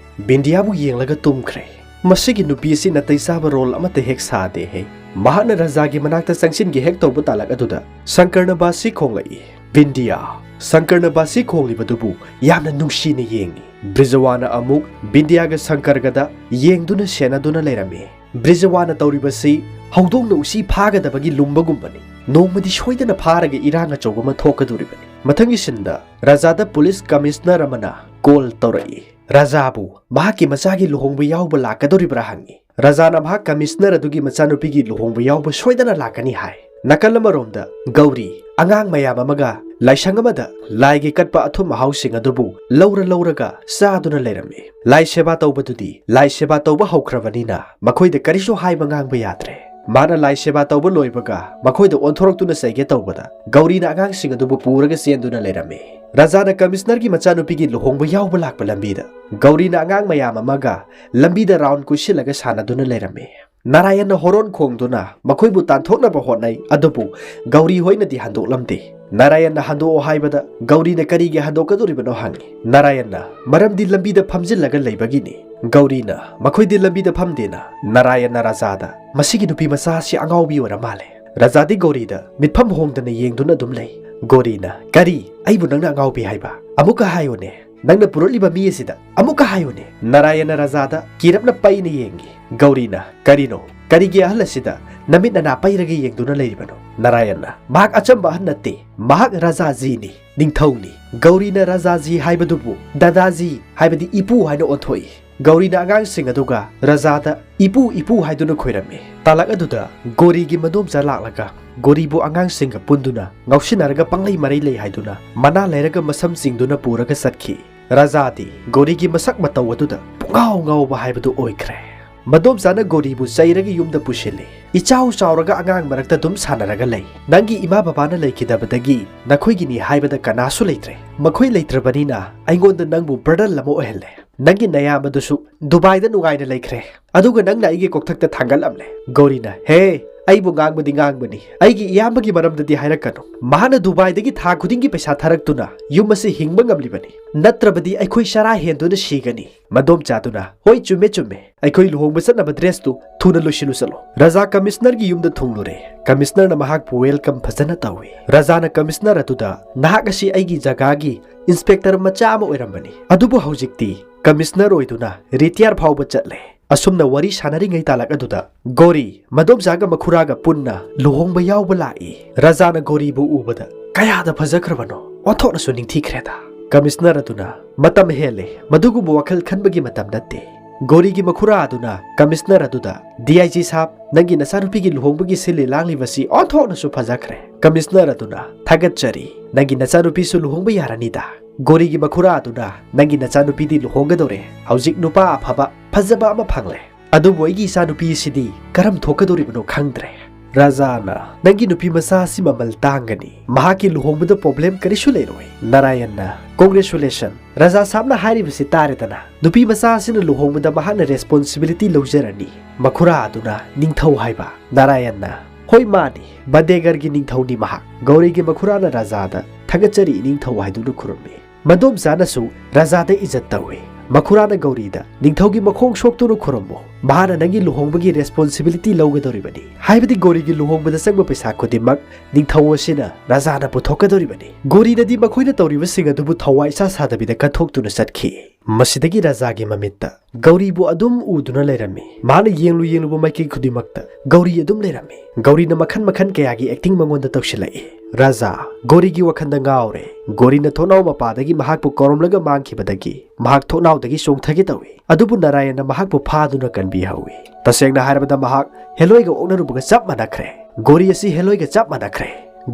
ꯕꯤꯟꯗꯤꯌꯥꯕꯨ ꯌꯦꯡꯂꯒ ꯇꯨꯝꯈ꯭ꯔꯦ꯫ "ꯃꯁꯤꯒꯤ ꯅꯨꯄꯤ ꯑꯁꯤ ꯅꯥꯇꯩ ꯆꯥꯕ ꯔꯣꯜ ꯑꯃꯠꯇ ꯍꯦꯛ ꯁꯥꯗꯦꯍꯦ꯫" ꯃꯍꯥꯛꯅ ꯔꯥꯖꯥꯒꯤ ꯃꯅꯥꯛꯇ ꯆꯪꯁꯤꯟꯒꯦ ꯍꯦꯛ ꯇꯧꯕ ꯇꯥꯂꯛ ꯑꯗꯨꯗ ꯁꯪꯀꯔꯅ ꯕꯥꯁꯤ ꯈꯣꯡꯂꯛꯏ꯫ ꯕꯤꯟꯗꯤꯌꯥ, ꯁꯪꯀꯔꯅ ꯕꯥꯁꯤ ꯈꯣꯡꯂꯤꯕꯗꯨꯕꯨ ꯌꯥꯝꯅ ꯅꯨꯡꯁꯤꯅ ꯌꯦꯡꯏ꯫ ꯕ꯭ꯔꯤꯖꯋꯥꯅ ꯑꯃꯨꯛ ꯕꯤꯟꯗꯤꯌꯥꯒ ꯁꯪꯀꯔꯒꯗ ꯌꯦꯡꯗꯨꯅ ꯁꯦꯟꯅꯗꯨꯅ ꯂꯩꯔꯝꯃꯤ꯫ ꯕ꯭ꯔꯤꯖꯋꯥꯅ ꯇꯧꯔꯤꯕꯁꯤ ꯍꯧꯗꯣꯡꯅ ꯎꯆꯤ ꯐꯥꯒꯗꯕꯒꯤ ꯂꯨꯝꯕꯒꯨꯝꯕꯅꯤ꯫ ꯅꯣꯡꯃꯗꯤ ꯁꯣꯏꯗꯅ ꯐꯥꯔꯒ ꯏꯔꯥꯡ ꯑꯆꯧꯕ ꯑꯃ ꯊꯣꯛꯀꯗꯧꯔꯤꯕꯅꯤ꯫ ꯃꯊꯪꯒꯤ ꯁꯤꯟꯗ ꯔꯥꯖꯥꯗ ꯄꯨꯂꯤꯁ ꯀꯃꯤꯁꯅꯔ ꯑꯃꯅ ꯀꯣꯜ ꯇꯧꯔꯛꯏ꯫ ꯔꯥꯖꯥꯕꯨ ꯃꯍꯥꯛꯀꯤ ꯃꯆꯥꯒꯤ ꯂꯨꯍꯣꯡꯕ ꯌꯥꯎꯕ ꯂꯥꯛꯀꯗꯧꯔꯤꯕ꯭ꯔꯥ ꯍꯪꯉꯤ꯫ ꯔꯥꯖꯥꯅ ꯃꯍꯥꯛ ꯀꯃꯤꯁꯅꯔ ꯑꯗꯨꯒꯤ ꯃꯆꯥꯅꯨꯄꯤꯒꯤ ꯂꯨꯍꯣꯡꯕ ꯌꯥꯎꯕ ꯁꯣꯏꯗꯅ ꯂꯥꯛꯀꯅꯤ ꯍꯥꯏ꯫ ꯅꯥꯀꯜ ꯑꯃꯔꯣꯝꯗ ꯒꯧꯔꯤ ꯑꯉꯥꯡ ꯃꯌꯥꯝ ꯑꯃꯒ ꯂꯥꯏꯁꯪ ꯑꯃꯗ ꯂꯥꯏꯒꯤ ꯀꯠꯄ ꯑꯊꯨꯝ ꯑꯍꯥꯎꯁꯤꯡ ꯑꯗꯨꯕꯨ ꯂꯧꯔ ꯂꯧꯔꯒ ꯆꯥꯗꯨꯅ ꯂꯩꯔꯝꯃꯤ꯫ ꯂꯥꯏ ꯁꯦꯕꯥ ꯇꯧꯕꯗꯨꯗꯤ ꯂꯥꯏ ꯁꯦꯕꯥ ꯇꯧꯕ ꯍꯧꯈ꯭ꯔꯕꯅꯤꯅ ꯃꯈꯣꯏꯗ ꯀꯔꯤꯁꯨ ꯍꯥꯏꯕ ꯉꯥꯡꯕ ꯌꯥꯗ꯭ꯔꯦ꯫ ꯃꯥꯅ ꯂꯥꯏ ꯁꯦꯕꯥ ꯇꯧꯕ ꯂꯣꯏꯕꯒ ꯃꯈꯣꯏꯗ ꯑꯣꯟꯊꯣꯔꯛꯇꯨꯅ ꯆꯩꯒꯦ ꯇꯧꯕꯗ, ꯒꯧꯔꯤꯅ ꯑꯉꯥꯡꯁꯤꯡ ꯑꯗꯨꯕꯨ ꯄꯨꯔꯒ ꯆꯦꯟꯗꯨꯅ ꯂꯩꯔꯝꯃꯤ꯫ ꯔꯥꯖꯥꯅ ꯀꯃꯤꯁꯅꯔꯒꯤ ꯃꯆꯥꯅꯨꯄꯤꯒꯤ ꯂꯨꯍꯣꯡꯕ ꯌꯥꯎꯕ ꯂꯥꯛꯄ ꯂꯝꯕꯤꯗ ꯒꯧꯔꯤꯅ ꯑꯉꯥꯡ ꯃꯌꯥꯝ ꯑꯃꯒ ꯂꯝꯕꯤꯗ ꯔꯥꯎꯟ ꯀꯣꯏꯁꯤꯜꯂꯒ ꯁꯥꯟꯅꯗꯨꯅ ꯂꯩꯔꯝꯃꯤ꯫ ꯅꯥꯔꯥꯌꯟꯅ ꯍꯣꯔꯣꯟ ꯈꯣꯡꯗꯨꯅ ꯃꯈꯣꯏꯕꯨ ꯇꯥꯟꯊꯣꯛꯅꯕ ꯍꯣꯠꯅꯩ, ꯑꯗꯨꯕꯨ ꯒꯧꯔꯤ ꯍꯣꯏꯅꯗꯤ ꯍꯟꯗꯣꯛꯂꯝꯗꯦ꯫ ꯅꯥꯔꯥꯌꯟꯅ ꯍꯟꯗꯣꯛꯑꯣ ꯍꯥꯏꯕꯗ ꯒꯧꯔꯤꯅ ꯀꯔꯤꯒꯤ ꯍꯟꯗꯣꯛꯀꯗꯧꯔꯤꯕꯅꯣ ꯍꯪꯉꯤ꯫ ꯅꯥꯔꯥꯌꯟꯅ ꯃꯔꯝꯗꯤ ꯂꯝꯕꯤꯗ ꯐꯝꯖꯤꯜꯂꯒ ꯂꯩꯕꯒꯤꯅꯤ꯫ ꯒꯧꯔꯤꯅ ꯃꯈꯣꯏꯗꯤ ꯂꯝꯕꯤꯗ ꯐꯝꯗꯦꯅ꯫ ꯅꯥꯔꯥꯌꯟꯅ ꯔꯥꯖꯥꯗ ꯃꯁꯤꯒꯤ ꯅꯨꯄꯤ ꯃꯆꯥ ꯑꯁꯤ ꯑꯉꯥꯎꯕꯤ ꯑꯣꯏꯔ ꯃꯥꯜꯂꯦ꯫ ꯔꯥꯖꯥꯗꯤ ꯒꯧꯔꯤꯗ ꯃꯤꯠꯐꯝ ꯍꯣꯡꯗꯅ ꯌꯦꯡꯗꯨꯅ ꯑꯗꯨꯝ ꯂꯩ꯫ ꯒꯧꯔꯤꯅ, "ꯀꯔꯤ? ꯑꯩꯕꯨ ꯅꯪꯅ ꯑꯉꯥꯎꯕꯤ ꯍꯥꯏꯕ? ꯑꯃꯨꯛꯀ ꯍꯥꯏꯌꯨꯅꯦ꯫ ꯅꯪꯅ ꯄꯨꯔꯛꯂꯤꯕ ꯃꯤ ꯑꯁꯤꯗ ꯑꯃꯨꯛꯀ ꯍꯥꯏꯌꯨꯅꯦ꯫" ꯅꯥꯔꯥꯌꯟꯅ ꯔꯥꯖꯥꯗ ꯀꯤꯔꯞꯅ ꯄꯩꯅ ꯌꯦꯡꯉꯤ꯫ ꯒꯧꯔꯤꯅ, "ꯀꯔꯤꯅꯣ? ꯀꯔꯤꯒꯤ ꯑꯍꯜ ꯑꯁꯤꯗ ꯅꯃꯤꯠ ꯅꯅꯥ ꯄꯩꯔꯒ ꯌꯦꯡꯗꯨꯅ ꯂꯩꯔꯤꯕꯅꯣ?" ꯅꯥꯔꯥꯌꯟꯅ, "ꯃꯍꯥꯛ ꯑꯆꯝꯕ ꯑꯍꯜ ꯅꯠꯇꯦ꯫ ꯃꯍꯥꯛ ꯔꯥꯖꯥꯖꯤꯅꯤ, ꯅꯤꯡꯊꯧꯅꯤ꯫" ꯒꯧꯔꯤꯅ ꯔꯥꯖꯥꯖꯤ ꯍꯥꯏꯕꯗꯨꯕꯨ ꯗꯥꯗꯥꯖꯤ, ꯍꯥꯏꯕꯗꯤ ꯏꯄꯨ ꯍꯥꯏꯅ ꯑꯣꯟꯊꯣꯛꯏ꯫ ꯒꯧꯔꯤꯅ ꯑꯉꯥꯡꯁꯤꯡ ꯑꯗꯨꯒ ꯔꯥꯖꯥꯗ "ꯏꯄꯨ, ꯏꯄꯨ" ꯍꯥꯏꯗꯨꯅ ꯈꯣꯏꯔꯝꯃꯤ꯫ ꯇꯥꯂꯛ ꯑꯗꯨꯗ ꯒꯣꯔꯤꯒꯤ ꯃꯗꯣꯝꯆꯥ ꯂꯥꯛꯂꯒ ꯒꯣꯔꯤꯕꯨ ꯑꯉꯥꯡꯁꯤꯡꯒ ꯄꯨꯟꯗꯨꯅ ꯉꯥꯎꯁꯤꯟꯅꯔꯒ ꯄꯪꯂꯩ ꯃꯔꯩ ꯂꯩ ꯍꯥꯏꯗꯨꯅ ꯃꯅꯥ ꯂꯩꯔꯒ ꯃꯁꯝ ꯆꯤꯡꯗꯨꯅ ꯄꯨꯔꯒ ꯆꯠꯈꯤ꯫ ꯔꯥꯖꯥꯗꯤ ꯒꯣꯔꯤꯒꯤ ꯃꯁꯛ ꯃꯇꯧ ꯑꯗꯨꯗ ꯄꯨꯡꯉꯥꯎ ꯉꯥꯎꯕ ꯍꯥꯏꯕꯗꯨ ꯑꯣꯏꯈ꯭ꯔꯦ꯫ ꯃꯗꯣꯝꯆꯥꯅ ꯒꯣꯔꯤꯕꯨ ꯆꯩꯔꯒ ꯌꯨꯝꯗ ꯄꯨꯁꯤꯜꯂꯤ꯫ "ꯏꯆꯥꯎ ꯆꯥꯎꯔꯒ ꯑꯉꯥꯡ ꯃꯔꯛꯇ ꯑꯗꯨꯝ ꯁꯥꯟꯅꯔꯒ ꯂꯩ꯫ ꯅꯪꯒꯤ ꯏꯃꯥ ꯕꯕꯥꯅ ꯂꯩꯈꯤꯗꯕꯗꯒꯤ ꯅꯈꯣꯏꯒꯤꯅꯤ ꯍꯥꯏꯕꯗ ꯀꯅꯥꯁꯨ ꯂꯩꯇ꯭ꯔꯦ꯫ ꯃꯈꯣꯏ ꯂꯩꯇ꯭ꯔꯕꯅꯤꯅ ꯑꯩꯉꯣꯟꯗ ꯅꯪꯕꯨ ꯕꯔꯗꯟ ꯑꯃ ꯑꯣꯏꯍꯜꯂꯦ꯫ ꯅꯪꯒꯤ ꯅꯌꯥꯝꯕꯗꯨꯁꯨ ꯗꯨꯕꯥꯏꯗ ꯅꯨꯡꯉꯥꯏꯅ ꯂꯩꯈ꯭ꯔꯦ, ꯑꯗꯨꯒ ꯅꯪꯅ ꯑꯩꯒꯤ ꯀꯣꯛꯊꯛꯇ ꯊꯥꯡꯒꯠꯂꯝꯂꯦ꯫" ꯒꯧꯔꯤꯅ, "ꯍꯦ, ꯑꯩꯕꯨ ꯉꯥꯡꯕꯗꯤ ꯉꯥꯡꯕꯅꯤ, ꯑꯩꯒꯤ ꯏꯌꯥꯝꯕꯒꯤ ꯃꯔꯝꯗꯗꯤ ꯍꯥꯏꯔꯛꯀꯅꯨ꯫ ꯃꯍꯥꯛꯅ ꯗꯨꯕꯥꯏꯗꯒꯤ ꯊꯥ ꯈꯨꯗꯤꯡꯒꯤ ꯄꯩꯁꯥ ꯊꯥꯔꯛꯇꯨꯅ ꯌꯨꯝ ꯑꯁꯤ ꯍꯤꯡꯕ ꯉꯝꯂꯤꯕꯅꯤ, ꯅꯠꯇ꯭ꯔꯕꯗꯤ ꯑꯩꯈꯣꯏ ꯆꯔꯥ ꯍꯦꯟꯗꯨꯅ ꯁꯤꯒꯅꯤ꯫" ꯃꯗꯣꯝꯆꯥꯗꯨꯅ, "ꯍꯣꯏ, ꯆꯨꯝꯃꯦ, ꯆꯨꯝꯃꯦ꯫ ꯑꯩꯈꯣꯏ ꯂꯨꯍꯣꯡꯕ ꯆꯠꯅꯕ ꯗ꯭ꯔꯦꯁꯇꯨ ꯊꯨꯅ ꯂꯣꯏꯁꯤꯜꯂꯨ ꯆꯠꯂꯣ꯫" ꯔꯥꯖꯥ ꯀꯃꯤꯁꯅꯔꯒꯤ ꯌꯨꯝꯗ ꯊꯨꯡꯂꯨꯔꯦ꯫ ꯀꯃꯤꯁꯅꯔꯅ ꯃꯍꯥꯛꯄꯨ ꯋꯦꯜꯀꯝ ꯐꯖꯅ ꯇꯧꯏ꯫ ꯔꯥꯖꯥꯅ ꯀꯃꯤꯁꯅꯔ ꯑꯗꯨꯗ, "ꯅꯍꯥꯛ ꯑꯁꯤ ꯑꯩꯒꯤ ꯖꯒꯥꯒꯤ ꯏꯟꯁꯄꯦꯛꯇꯔ ꯃꯆꯥ ꯑꯃ ꯑꯣꯏꯔꯝꯕꯅꯤ, ꯑꯗꯨꯕꯨ ꯍꯧꯖꯤꯛꯇꯤ ꯀꯃꯤꯁꯅꯔ ꯑꯣꯏꯗꯨꯅ ꯔꯤꯇꯤꯌꯥꯔ ꯐꯥꯎꯕ ꯆꯠꯂꯦ꯫" ꯑꯁꯨꯝꯅ ꯋꯥꯔꯤ ꯁꯥꯟꯅꯔꯤꯉꯩ ꯇꯥꯂꯛ ꯑꯗꯨꯗ ꯒꯣꯔꯤ ꯃꯗꯣꯝꯆꯥꯒ ꯃꯈꯨꯔꯥꯒ ꯄꯨꯟꯅ ꯂꯨꯍꯣꯡꯕ ꯌꯥꯎꯕ ꯂꯥꯛꯏ꯫ ꯔꯥꯖꯥꯅ ꯒꯣꯔꯤꯕꯨ ꯎꯕꯗ, "ꯀꯌꯥꯗ ꯐꯖꯈ꯭ꯔꯕꯅꯣ! ꯑꯣꯟꯊꯣꯛꯅꯁꯨ ꯅꯤꯡꯊꯤꯈ꯭ꯔꯦꯗ꯫" ꯀꯃꯤꯁꯅꯔ ꯑꯗꯨꯅ, "ꯃꯇꯝ ꯍꯦꯜꯂꯦ, ꯃꯗꯨꯒꯨꯝꯕ ꯋꯥꯈꯜ ꯈꯟꯕꯒꯤ ꯃꯇꯝ ꯅꯠꯇꯦ꯫" ꯒꯣꯔꯤꯒꯤ ꯃꯈꯨꯔꯥ ꯑꯗꯨꯅ ꯀꯃꯤꯁꯅꯔ ꯑꯗꯨꯗ, "ꯗꯤ ꯑꯥꯏ ꯖꯤ ꯁꯥꯕ, ꯅꯪꯒꯤ ꯅꯆꯥꯅꯨꯄꯤꯒꯤ ꯂꯨꯍꯣꯡꯕꯒꯤ ꯁꯤꯜꯂꯤ ꯂꯥꯡꯂꯤꯕꯁꯤ ꯑꯣꯟꯊꯣꯛꯅꯁꯨ ꯐꯖꯈ꯭ꯔꯦ꯫" ꯀꯃꯤꯁꯅꯔ ꯑꯗꯨꯅ, "ꯊꯥꯒꯠꯆꯔꯤ, ꯅꯪꯒꯤ ꯅꯆꯥꯅꯨꯄꯤꯁꯨ ꯂꯨꯍꯣꯡꯕ ꯌꯥꯔꯅꯤꯗ꯫" ꯒꯣꯔꯤꯒꯤ ꯃꯈꯨꯔꯥ ꯑꯗꯨꯅ, "ꯅꯪꯒꯤ ꯅꯆꯥꯅꯨꯄꯤꯗꯤ ꯂꯨꯍꯣꯡꯒꯗꯧꯔꯦ, ꯍꯧꯖꯤꯛ ꯅꯨꯄꯥ ꯑꯐꯕ ꯐꯖꯕ ꯑꯃ ꯐꯪꯂꯦ꯫ "ꯑꯗꯨꯕꯨ ꯑꯩꯒꯤ ꯏꯆꯥꯅꯨꯄꯤ ꯑꯁꯤꯗꯤ ꯀꯔꯝ ꯊꯣꯛꯀꯗꯧꯔꯤꯕꯅꯣ ꯈꯪꯗ꯭ꯔꯦ꯫" ꯔꯥꯖꯥꯅ, "ꯅꯪꯒꯤ ꯅꯨꯄꯤ ꯃꯆꯥ ꯑꯁꯤ ꯃꯃꯜ ꯇꯥꯡꯒꯅꯤ, ꯃꯍꯥꯛꯀꯤ ꯂꯨꯍꯣꯡꯕꯗ ꯄ꯭ꯔꯣꯕ꯭ꯂꯦꯝ ꯀꯔꯤꯁꯨ ꯂꯩꯔꯣꯏ꯫" ꯅꯥꯔꯥꯌꯟꯅ, "ꯀꯣꯡꯒ꯭ꯔꯦꯆꯨꯂꯦꯁꯟ, ꯔꯥꯖꯥ ꯁꯥꯕꯅ ꯍꯥꯏꯔꯤꯕꯁꯤ ꯇꯥꯔꯦꯗꯅ, ꯅꯨꯄꯤ ꯃꯆꯥ ꯑꯁꯤꯅ ꯂꯨꯍꯣꯡꯕꯗ ꯃꯍꯥꯛꯅ ꯔꯦꯁꯄꯣꯟꯁꯤꯕꯤꯂꯤꯇꯤ ꯂꯧꯖꯔꯅꯤ꯫" ꯃꯈꯨꯔꯥ ꯑꯗꯨꯅ, "ꯅꯤꯡꯊꯧ ꯍꯥꯏꯕ?" ꯅꯥꯔꯥꯌꯟꯅ, "ꯍꯣꯏ, ꯃꯥꯅꯤ, ꯕꯟꯗꯦꯒꯔꯒꯤ ꯅꯤꯡꯊꯧꯅꯤ ꯃꯍꯥꯛ꯫" ꯒꯧꯔꯤꯒꯤ ꯃꯈꯨꯔꯥꯅ ꯔꯥꯖꯥꯗ, "ꯊꯥꯒꯠꯆꯔꯤ ꯏꯅꯤꯡꯊꯧ" ꯍꯥꯏꯗꯨꯅ ꯈꯨꯔꯨꯝꯃꯤ꯫ ꯃꯗꯣꯝꯆꯥꯅꯁꯨ ꯔꯥꯖꯥꯗ ꯏꯖꯠ ꯇꯧꯏ꯫ ꯃꯈꯨꯔꯥꯅ ꯒꯧꯔꯤꯗ, "ꯅꯤꯡꯊꯧꯒꯤ ꯃꯈꯣꯡ ꯁꯣꯛꯇꯨꯅ ꯈꯨꯔꯨꯝꯃꯨ, ꯃꯍꯥꯛꯅ ꯅꯪꯒꯤ ꯂꯨꯍꯣꯡꯕꯒꯤ ꯔꯦꯁꯄꯣꯟꯁꯤꯕꯤꯂꯤꯇꯤ ꯂꯧꯒꯗꯧꯔꯤꯕꯅꯤ, ꯍꯥꯏꯕꯗꯤ ꯒꯧꯔꯤꯒꯤ ꯂꯨꯍꯣꯡꯕꯗ ꯆꯪꯕ ꯄꯩꯁꯥ ꯈꯨꯗꯤꯡꯃꯛ ꯅꯤꯡꯊꯧ ꯑꯁꯤꯅ ꯔꯥꯖꯥꯅ ꯄꯨꯊꯣꯛꯀꯗꯧꯔꯤꯕꯅꯤ꯫" ꯒꯧꯔꯤꯅꯗꯤ ꯃꯈꯣꯏꯅ ꯇꯧꯔꯤꯕꯁꯤꯡ ꯑꯗꯨꯕꯨ ꯊꯋꯥꯏ ꯏꯁꯥ ꯁꯥꯗꯕꯤꯗ ꯀꯠꯊꯣꯛꯇꯨꯅ ꯆꯠꯈꯤ꯫ ꯃꯁꯤꯗꯒꯤ ꯔꯥꯖꯥꯒꯤ ꯃꯃꯤꯠꯇ ꯒꯧꯔꯤꯕꯨ ꯑꯗꯨꯝ ꯎꯗꯨꯅ ꯂꯩꯔꯝꯃꯤ꯫ ꯃꯥꯅ ꯌꯦꯡꯂꯨ ꯌꯦꯡꯂꯨꯕ ꯃꯥꯏꯀꯩ ꯈꯨꯗꯤꯡꯃꯛꯇ ꯒꯧꯔꯤ ꯑꯗꯨꯝ ꯂꯩꯔꯝꯃꯤ꯫ ꯒꯧꯔꯤꯅ ꯃꯈꯟ ꯃꯈꯟ ꯀꯌꯥꯒꯤ ꯑꯦꯛꯇꯤꯡ ꯃꯉꯣꯟꯗ ꯇꯧꯁꯤꯜꯂꯛꯏ꯫ ꯔꯥꯖꯥ ꯒꯧꯔꯤꯒꯤ ꯋꯥꯈꯜꯗ ꯉꯥꯎꯔꯦ꯫ ꯒꯧꯔꯤꯅ ꯊꯣꯡꯅꯥꯎ ꯃꯄꯥꯗꯒꯤ ꯃꯍꯥꯛꯄꯨ ꯀꯧꯔꯝꯂꯒ ꯃꯥꯡꯈꯤꯕꯗꯒꯤ ꯃꯍꯥꯛ ꯊꯣꯡꯅꯥꯎꯗꯒꯤ ꯆꯣꯡꯊꯒꯦ ꯇꯧꯏ꯫ ꯑꯗꯨꯕꯨ ꯅꯥꯔꯥꯌꯟꯅ ꯃꯍꯥꯛꯄꯨ ꯐꯥꯗꯨꯅ ꯀꯟꯕꯤꯍꯧꯏ꯫ ꯇꯁꯦꯡꯅ ꯍꯥꯏꯔꯕꯗ ꯃꯍꯥꯛ ꯍꯦꯂꯣꯏꯒ ꯑꯣꯛꯅꯔꯨꯕꯒ ꯆꯞ ꯃꯥꯟꯅꯈ꯭ꯔꯦ꯫ ꯒꯧꯔꯤ ꯑꯁꯤ ꯍꯦꯂꯣꯏꯒ ꯆꯞ ꯃꯥꯟꯅꯈ꯭ꯔꯦ꯫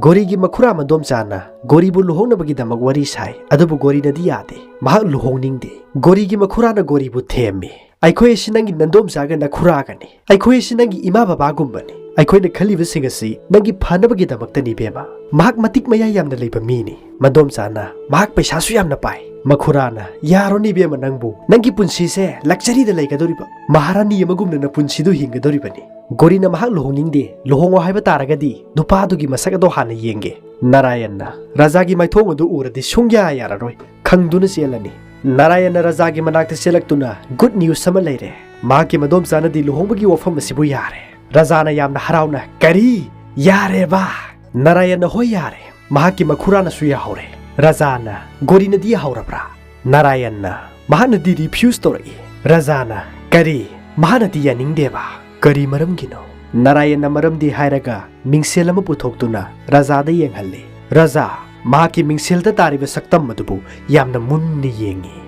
ꯒꯧꯔꯤꯒꯤ ꯃꯈꯨꯔꯥ ꯃꯗꯣꯝꯆꯥꯅ ꯒꯧꯔꯤꯕꯨ ꯂꯨꯍꯣꯡꯅꯕꯒꯤꯗꯃꯛ ꯋꯥꯔꯤ ꯁꯥꯏ, ꯑꯗꯨꯕꯨ ꯒꯧꯔꯤꯅꯗꯤ ꯌꯥꯗꯦ꯫ ꯃꯍꯥꯛ ꯂꯨꯍꯣꯡꯅꯤꯡꯗꯦ꯫ ꯒꯧꯔꯤꯒꯤ ꯃꯈꯨꯔꯥꯅ ꯒꯧꯔꯤꯕꯨ ꯊꯦꯝꯃꯤ꯫ "ꯑꯩꯈꯣꯏ ꯑꯁꯤ ꯅꯪꯒꯤ ꯅꯗꯣꯝꯆꯥꯒ ꯅꯈꯨꯔꯥꯒꯅꯤ꯫ ꯑꯩꯈꯣꯏ ꯑꯁꯤ ꯅꯪꯒꯤ ꯏꯃꯥ ꯕꯕꯥꯒꯨꯝꯕꯅꯤ꯫ ꯑꯩꯈꯣꯏꯅ ꯈꯜꯂꯤꯕꯁꯤꯡ ꯑꯁꯤ ꯅꯪꯒꯤ ꯐꯅꯕꯒꯤꯗꯃꯛꯇꯅꯤ, ꯏꯕꯦꯝꯃ꯫ ꯃꯍꯥꯛ ꯃꯇꯤꯛ ꯃꯌꯥꯏ ꯌꯥꯝꯅ ꯂꯩꯕ ꯃꯤꯅꯤ꯫" ꯃꯗꯣꯝꯆꯥꯅ, "ꯃꯍꯥꯛ ꯄꯩꯁꯥꯁꯨ ꯌꯥꯝꯅ ꯄꯥꯏ꯫" ꯃꯈꯨꯔꯥꯅ, "ꯌꯥꯔꯣꯅꯦ ꯏꯕꯦꯝꯃ ꯅꯪꯕꯨ꯫ ꯅꯪꯒꯤ ꯄꯨꯟꯁꯤꯁꯦ ꯂꯛꯖꯔꯤꯗ ꯂꯩꯒꯗꯧꯔꯤꯕ꯫ ꯃꯍꯥꯔꯥꯅꯤ ꯑꯃꯒꯨꯝꯅ ꯅꯄꯨꯟꯁꯤꯗꯨ ꯍꯤꯡꯒꯗꯧꯔꯤꯕꯅꯤ꯫" ꯒꯧꯔꯤꯅ ꯃꯍꯥꯛ ꯂꯨꯍꯣꯡꯅꯤꯡꯗꯦ꯫ "ꯂꯨꯍꯣꯡꯉꯣ ꯍꯥꯏꯕ ꯇꯥꯔꯒꯗꯤ ꯅꯨꯄꯥꯗꯨꯒꯤ ꯃꯁꯛ ꯑꯗꯣ ꯍꯥꯟꯅ ꯌꯦꯡꯒꯦ꯫" ꯅꯥꯔꯥꯌꯟꯅ, "ꯔꯥꯖꯥꯒꯤ ꯃꯥꯏꯊꯣꯡ ꯑꯗꯨ ꯎꯔꯗꯤ ꯁꯨꯡꯌꯥ ꯌꯥꯔꯔꯣꯏ꯫ ꯈꯪꯗꯨꯅ ꯆꯦꯜꯂꯅꯤ꯫" ꯅꯥꯔꯥꯌꯟꯅ ꯔꯥꯖꯥꯒꯤ ꯃꯅꯥꯛꯇ ꯆꯦꯜꯂꯛꯇꯨꯅ, "ꯒꯨꯗ ꯅ꯭ꯌꯨꯁ ꯑꯃ ꯂꯩꯔꯦ꯫ ꯃꯍꯥꯛꯀꯤ ꯃꯗꯣꯝꯆꯥꯅꯗꯤ ꯂꯨꯍꯣꯡꯕꯒꯤ ꯋꯥꯐꯝ ꯑꯁꯤꯕꯨ ꯌꯥꯔꯦ꯫" ꯔꯥꯖꯥꯅ ꯌꯥꯝꯅ ꯍꯔꯥꯎꯅ, "ꯀꯔꯤ? ꯌꯥꯔꯦꯕ?" ꯅꯥꯔꯥꯌꯟꯅ, "ꯍꯣꯏ, ꯌꯥꯔꯦ꯫ ꯃꯍꯥꯛꯀꯤ ꯃꯈꯨꯔꯥꯅꯁꯨ ꯌꯥꯍꯧꯔꯦ꯫" ꯔꯥꯖꯥꯅ, "ꯒꯧꯔꯤꯅꯗꯤ ꯌꯥꯍꯧꯔꯕ꯭ꯔꯥ?" ꯅꯥꯔꯥꯌꯟꯅ, "ꯃꯍꯥꯛꯅꯗꯤ ꯔꯤꯐ꯭ꯌꯨꯁ ꯇꯧꯔꯛꯏ꯫" ꯔꯥꯖꯥꯅ, "ꯀꯔꯤ? ꯃꯍꯥꯛꯅꯗꯤ ꯌꯥꯅꯤꯡꯗꯦꯕ? ꯀꯔꯤ ꯃꯔꯝꯒꯤꯅꯣ?" ꯅꯥꯔꯥꯌꯟꯅ ꯃꯔꯝꯗꯤ ꯍꯥꯏꯔꯒ ꯃꯤꯡꯁꯦꯜ ꯑꯃ ꯄꯨꯊꯣꯛꯇꯨꯅ ꯔꯥꯖꯥꯗ ꯌꯦꯡꯍꯜꯂꯤ꯫ ꯔꯥꯖꯥ, ꯃꯍꯥꯛꯀꯤ ꯃꯤꯡꯁꯦꯜꯗ ꯇꯥꯔꯤꯕ ꯁꯛꯇꯝ ꯑꯗꯨꯕꯨ ꯌꯥꯝꯅ ꯃꯨꯟꯅ ꯌꯦꯡꯉꯤ꯫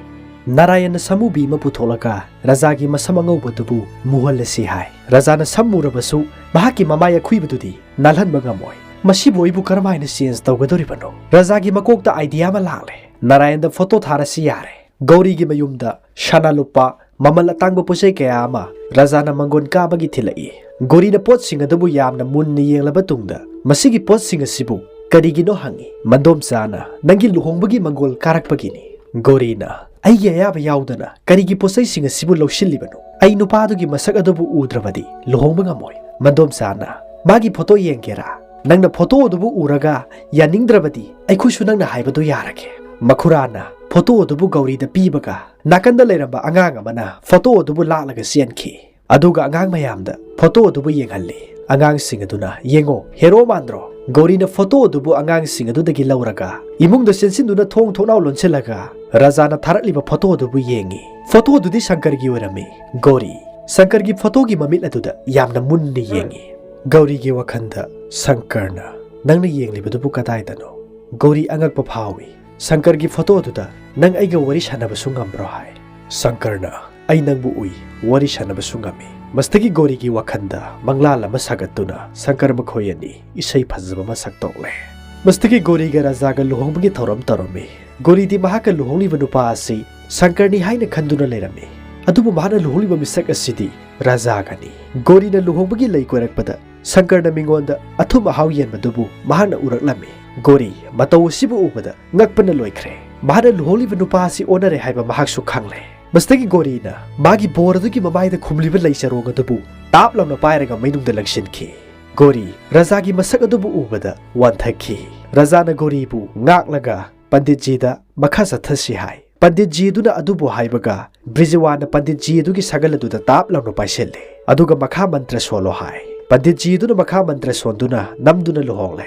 ꯅꯥꯔꯥꯌꯟꯅ ꯁꯃꯨꯕꯤ ꯑꯃ ꯄꯨꯊꯣꯛꯂꯒ ꯔꯥꯖꯥꯒꯤ ꯃꯁꯝ ꯑꯉꯧꯕꯗꯨꯕꯨ ꯃꯨꯍꯜꯂꯁꯤ ꯍꯥꯏ꯫ ꯔꯥꯖꯥꯅ ꯁꯝ ꯃꯨꯔꯕꯁꯨ ꯃꯍꯥꯛꯀꯤ ꯃꯃꯥꯏ ꯑꯈꯨꯏꯕꯗꯨꯗꯤ ꯅꯥꯜꯍꯟꯕ ꯉꯝꯃꯣꯏ꯫ "ꯃꯁꯤꯕꯨ ꯑꯩꯕꯨ ꯀꯔꯝꯍꯥꯏꯅ ꯆꯦꯟꯖ ꯇꯧꯒꯗꯧꯔꯤꯕꯅꯣ?" ꯔꯥꯖꯥꯒꯤ ꯃꯀꯣꯛꯇ ꯑꯥꯏꯗꯤꯌꯥ ꯑꯃ ꯂꯥꯛꯂꯦ꯫ ꯅꯥꯔꯥꯌꯟꯗ ꯐꯣꯇꯣ ꯊꯥꯔꯁꯤ ꯌꯥꯔꯦ꯫ ꯒꯧꯔꯤꯒꯤ ꯃꯌꯨꯝꯗ ꯁꯅꯥ ꯂꯨꯄꯥ ꯃꯃꯜ ꯑꯇꯥꯡꯕ ꯄꯣꯠꯆꯩ ꯀꯌꯥ ꯑꯃ ꯔꯥꯖꯥꯅ ꯃꯪꯒꯣꯟ ꯀꯥꯕꯒꯤ ꯊꯤꯜꯂꯛꯏ꯫ ꯒꯣꯔꯤꯅ ꯄꯣꯠꯁꯤꯡ ꯑꯗꯨꯕꯨ ꯌꯥꯝꯅ ꯃꯨꯟꯅ ꯌꯦꯡꯂꯕ ꯇꯨꯡꯗ, "ꯃꯁꯤꯒꯤ ꯄꯣꯠꯁꯤꯡ ꯑꯁꯤꯕꯨ ꯀꯔꯤꯒꯤꯅꯣ?" ꯍꯪꯉꯤ꯫ ꯃꯟꯗꯣꯝꯆꯥꯅ, "ꯅꯪꯒꯤ ꯂꯨꯍꯣꯡꯕꯒꯤ ꯃꯪꯒꯣꯜ ꯀꯥꯔꯛꯄꯒꯤꯅꯤ"꯫ ꯒꯣꯔꯤꯅ, "ꯑꯩꯒꯤ ꯑꯌꯥꯕ ꯌꯥꯎꯗꯅ ꯀꯔꯤꯒꯤ ꯄꯣꯠꯆꯩꯁꯤꯡ ꯑꯁꯤꯕꯨ ꯂꯧꯁꯤꯜꯂꯤꯕꯅꯣ? ꯑꯩ ꯅꯨꯄꯥꯗꯨꯒꯤ ꯃꯁꯛ ꯑꯗꯨꯕꯨ ꯎꯗ꯭ꯔꯕꯗꯤ ꯂꯨꯍꯣꯡꯕ ꯉꯝꯃꯣꯏ"꯫ ꯃꯟꯗꯣꯝꯆꯥꯅ, "ꯃꯥꯒꯤ ꯐꯣꯇꯣ ꯌꯦꯡꯒꯦꯔꯥ? ꯅꯪꯅ ꯐꯣꯇꯣ ꯑꯗꯨꯕꯨ ꯎꯔꯒ ꯌꯥꯅꯤꯡꯗ꯭ꯔꯕꯗꯤ ꯑꯩꯈꯣꯏꯁꯨ ꯅꯪꯅ ꯍꯥꯏꯕꯗꯨ ꯌꯥꯔꯒꯦ"꯫ ꯃꯈꯨꯔꯥꯅ ꯐꯣꯇꯣ ꯑꯗꯨꯕꯨ ꯒꯧꯔꯤꯗ ꯄꯤꯕꯒ, ꯅꯥꯀꯟꯗ ꯂꯩꯔꯝꯕ ꯑꯉꯥꯡ ꯑꯃꯅ ꯐꯣꯇꯣ ꯑꯗꯨꯕꯨ ꯂꯥꯛꯂꯒ ꯆꯦꯟꯈꯤ꯫ ꯑꯗꯨꯒ ꯑꯉꯥꯡ ꯃꯌꯥꯝꯗ ꯐꯣꯇꯣ ꯑꯗꯨꯕꯨ ꯌꯦꯡꯍꯜꯂꯤ꯫ ꯑꯉꯥꯡꯁꯤꯡ ꯑꯗꯨꯅ, "ꯌꯦꯡꯉꯣ, ꯍꯦꯔꯣ ꯃꯥꯟꯗ꯭ꯔꯣ?" ꯒꯧꯔꯤꯅ ꯐꯣꯇꯣ ꯑꯗꯨꯕꯨ ꯑꯉꯥꯡꯁꯤꯡ ꯑꯗꯨꯗꯒꯤ ꯂꯧꯔꯒ ꯏꯃꯨꯡꯗ ꯆꯦꯟꯁꯤꯟꯗꯨꯅ ꯊꯣꯡ ꯊꯣꯡꯅꯥꯎ ꯂꯣꯟꯁꯤꯜꯂꯒ ꯔꯥꯖꯥꯅ ꯊꯥꯔꯛꯂꯤꯕ ꯐꯣꯇꯣ ꯑꯗꯨꯕꯨ ꯌꯦꯡꯉꯤ꯫ ꯐꯣꯇꯣ ꯑꯗꯨꯗꯤ ꯁꯪꯀꯔꯒꯤ ꯑꯣꯏꯔꯝꯃꯤ꯫ ꯒꯧꯔꯤ ꯁꯪꯀꯔꯒꯤ ꯐꯣꯇꯣꯒꯤ ꯃꯃꯤꯠ ꯑꯗꯨꯗ ꯌꯥꯝꯅ ꯃꯨꯟꯅ ꯌꯦꯡꯉꯤ꯫ ꯒꯧꯔꯤꯒꯤ ꯋꯥꯈꯜꯗ ꯁꯪꯀꯔꯅ, "ꯅꯪꯅ ꯌꯦꯡꯂꯤꯕꯗꯨꯕꯨ ꯀꯗꯥꯏꯗꯅꯣ?" ꯒꯧꯔꯤ ꯑꯉꯛꯄ ꯐꯥꯎꯏ꯫ ꯁꯪꯀꯔꯒꯤ ꯐꯣꯇꯣ ꯑꯗꯨꯗ, "ꯅꯪ ꯑꯩꯒ ꯋꯥꯔꯤ ꯁꯥꯟꯅꯕꯁꯨ ꯉꯝꯕ꯭ꯔꯣ?" ꯍꯥꯏ꯫ ꯁꯪꯀꯔꯅ, "ꯑꯩ ꯅꯪꯕꯨ ꯎꯏ, ꯋꯥꯔꯤ ꯁꯥꯟꯅꯕꯁꯨ ꯉꯝꯃꯤ"꯫ ꯃꯁꯤꯗꯒꯤ ꯒꯣꯔꯤꯒꯤ ꯋꯥꯈꯜꯗ ꯃꯪꯂꯥꯜ ꯑꯃ ꯁꯥꯒꯠꯇꯨꯅ ꯁꯪꯀꯔ ꯃꯈꯣꯏ ꯑꯅꯤ ꯏꯁꯩ ꯐꯖꯕ ꯑꯃ ꯁꯛꯇꯣꯛꯂꯦ꯫ ꯃꯁꯤꯗꯒꯤ ꯒꯣꯔꯤꯒ ꯔꯥꯖꯥꯒ ꯂꯨꯍꯣꯡꯕꯒꯤ ꯊꯧꯔꯝ ꯇꯧꯔꯝꯃꯤ꯫ ꯒꯣꯔꯤꯗꯤ ꯃꯍꯥꯛꯀ ꯂꯨꯍꯣꯡꯂꯤꯕ ꯅꯨꯄꯥ ꯑꯁꯤ ꯁꯪꯀꯔꯅꯤ ꯍꯥꯏꯅ ꯈꯟꯗꯨꯅ ꯂꯩꯔꯝꯃꯤ꯫ ꯑꯗꯨꯕꯨ ꯃꯍꯥꯛꯅ ꯂꯨꯍꯣꯡꯂꯤꯕ ꯃꯤꯁꯛ ꯑꯁꯤꯗꯤ ꯔꯥꯖꯥꯒꯅꯤ꯫ ꯒꯣꯔꯤꯅ ꯂꯨꯍꯣꯡꯕꯒꯤ ꯂꯩ ꯀꯣꯏꯔꯛꯄꯗ ꯁꯪꯀꯔꯅ ꯃꯤꯉꯣꯟꯗ ꯑꯊꯨꯝ ꯑꯍꯥꯎ ꯌꯦꯟꯕꯗꯨꯕꯨ ꯃꯍꯥꯛꯅ ꯎꯔꯛꯂꯝꯃꯤ꯫ ꯒꯣꯔꯤ ꯃꯇꯧ ꯑꯁꯤꯕꯨ ꯎꯕꯗ ꯉꯛꯄꯅ ꯂꯣꯏꯈ꯭ꯔꯦ꯫ ꯃꯍꯥꯛꯅ ꯂꯨꯍꯣꯡꯂꯤꯕ ꯅꯨꯄꯥ ꯑꯁꯤ ꯑꯣꯟꯅꯔꯦ ꯍꯥꯏꯕ ꯃꯍꯥꯛꯁꯨ ꯈꯪꯂꯦ꯫ ꯃꯁꯤꯗꯒꯤ ꯒꯣꯔꯤꯅ ꯃꯥꯒꯤ ꯕꯣꯔ ꯑꯗꯨꯒꯤ ꯃꯃꯥꯏꯗ ꯈꯨꯝꯂꯤꯕ ꯂꯩ ꯆꯔꯣꯡ ꯑꯗꯨꯕꯨ ꯇꯥꯞ ꯂꯥꯎꯅ ꯄꯥꯏꯔꯒ ꯃꯩꯅꯨꯡꯗ ꯂꯪꯁꯤꯟꯈꯤ꯫ ꯒꯣꯔꯤ ꯔꯥꯖꯥꯒꯤ ꯃꯁꯛ ꯑꯗꯨꯕꯨ ꯎꯕꯗ ꯋꯥꯟꯊꯈꯤ꯫ ꯔꯥꯖꯥꯅ ꯒꯣꯔꯤꯕꯨ ꯉꯥꯛꯂꯒ ꯄꯟꯗꯤꯠꯖꯤꯗ ꯃꯈꯥ ꯆꯠꯊꯁꯤ ꯍꯥꯏ꯫ ꯄꯟꯗꯤꯠꯖꯤ ꯑꯗꯨꯅ ꯑꯗꯨꯕꯨ ꯍꯥꯏꯕꯒ ꯕ꯭ꯔꯤꯖꯋꯥꯅ ꯄꯟꯗꯤꯠꯖꯤ ꯑꯗꯨꯒꯤ ꯁꯒꯜ ꯑꯗꯨꯗ ꯇꯥꯞ ꯂꯥꯎꯅ ꯄꯥꯏꯁꯤꯜꯂꯤ꯫ ꯑꯗꯨꯒ ꯃꯈꯥ ꯃꯟꯇ꯭ꯔ ꯁꯣꯜꯂꯣ ꯍꯥꯏ꯫ ꯄꯟꯗꯤꯠꯖꯤ ꯑꯗꯨꯅ ꯃꯈꯥ ꯃꯟꯇ꯭ꯔ ꯁꯣꯟꯗꯨꯅ ꯅꯝꯗꯨꯅ ꯂꯨꯍꯣꯡꯂꯦ꯫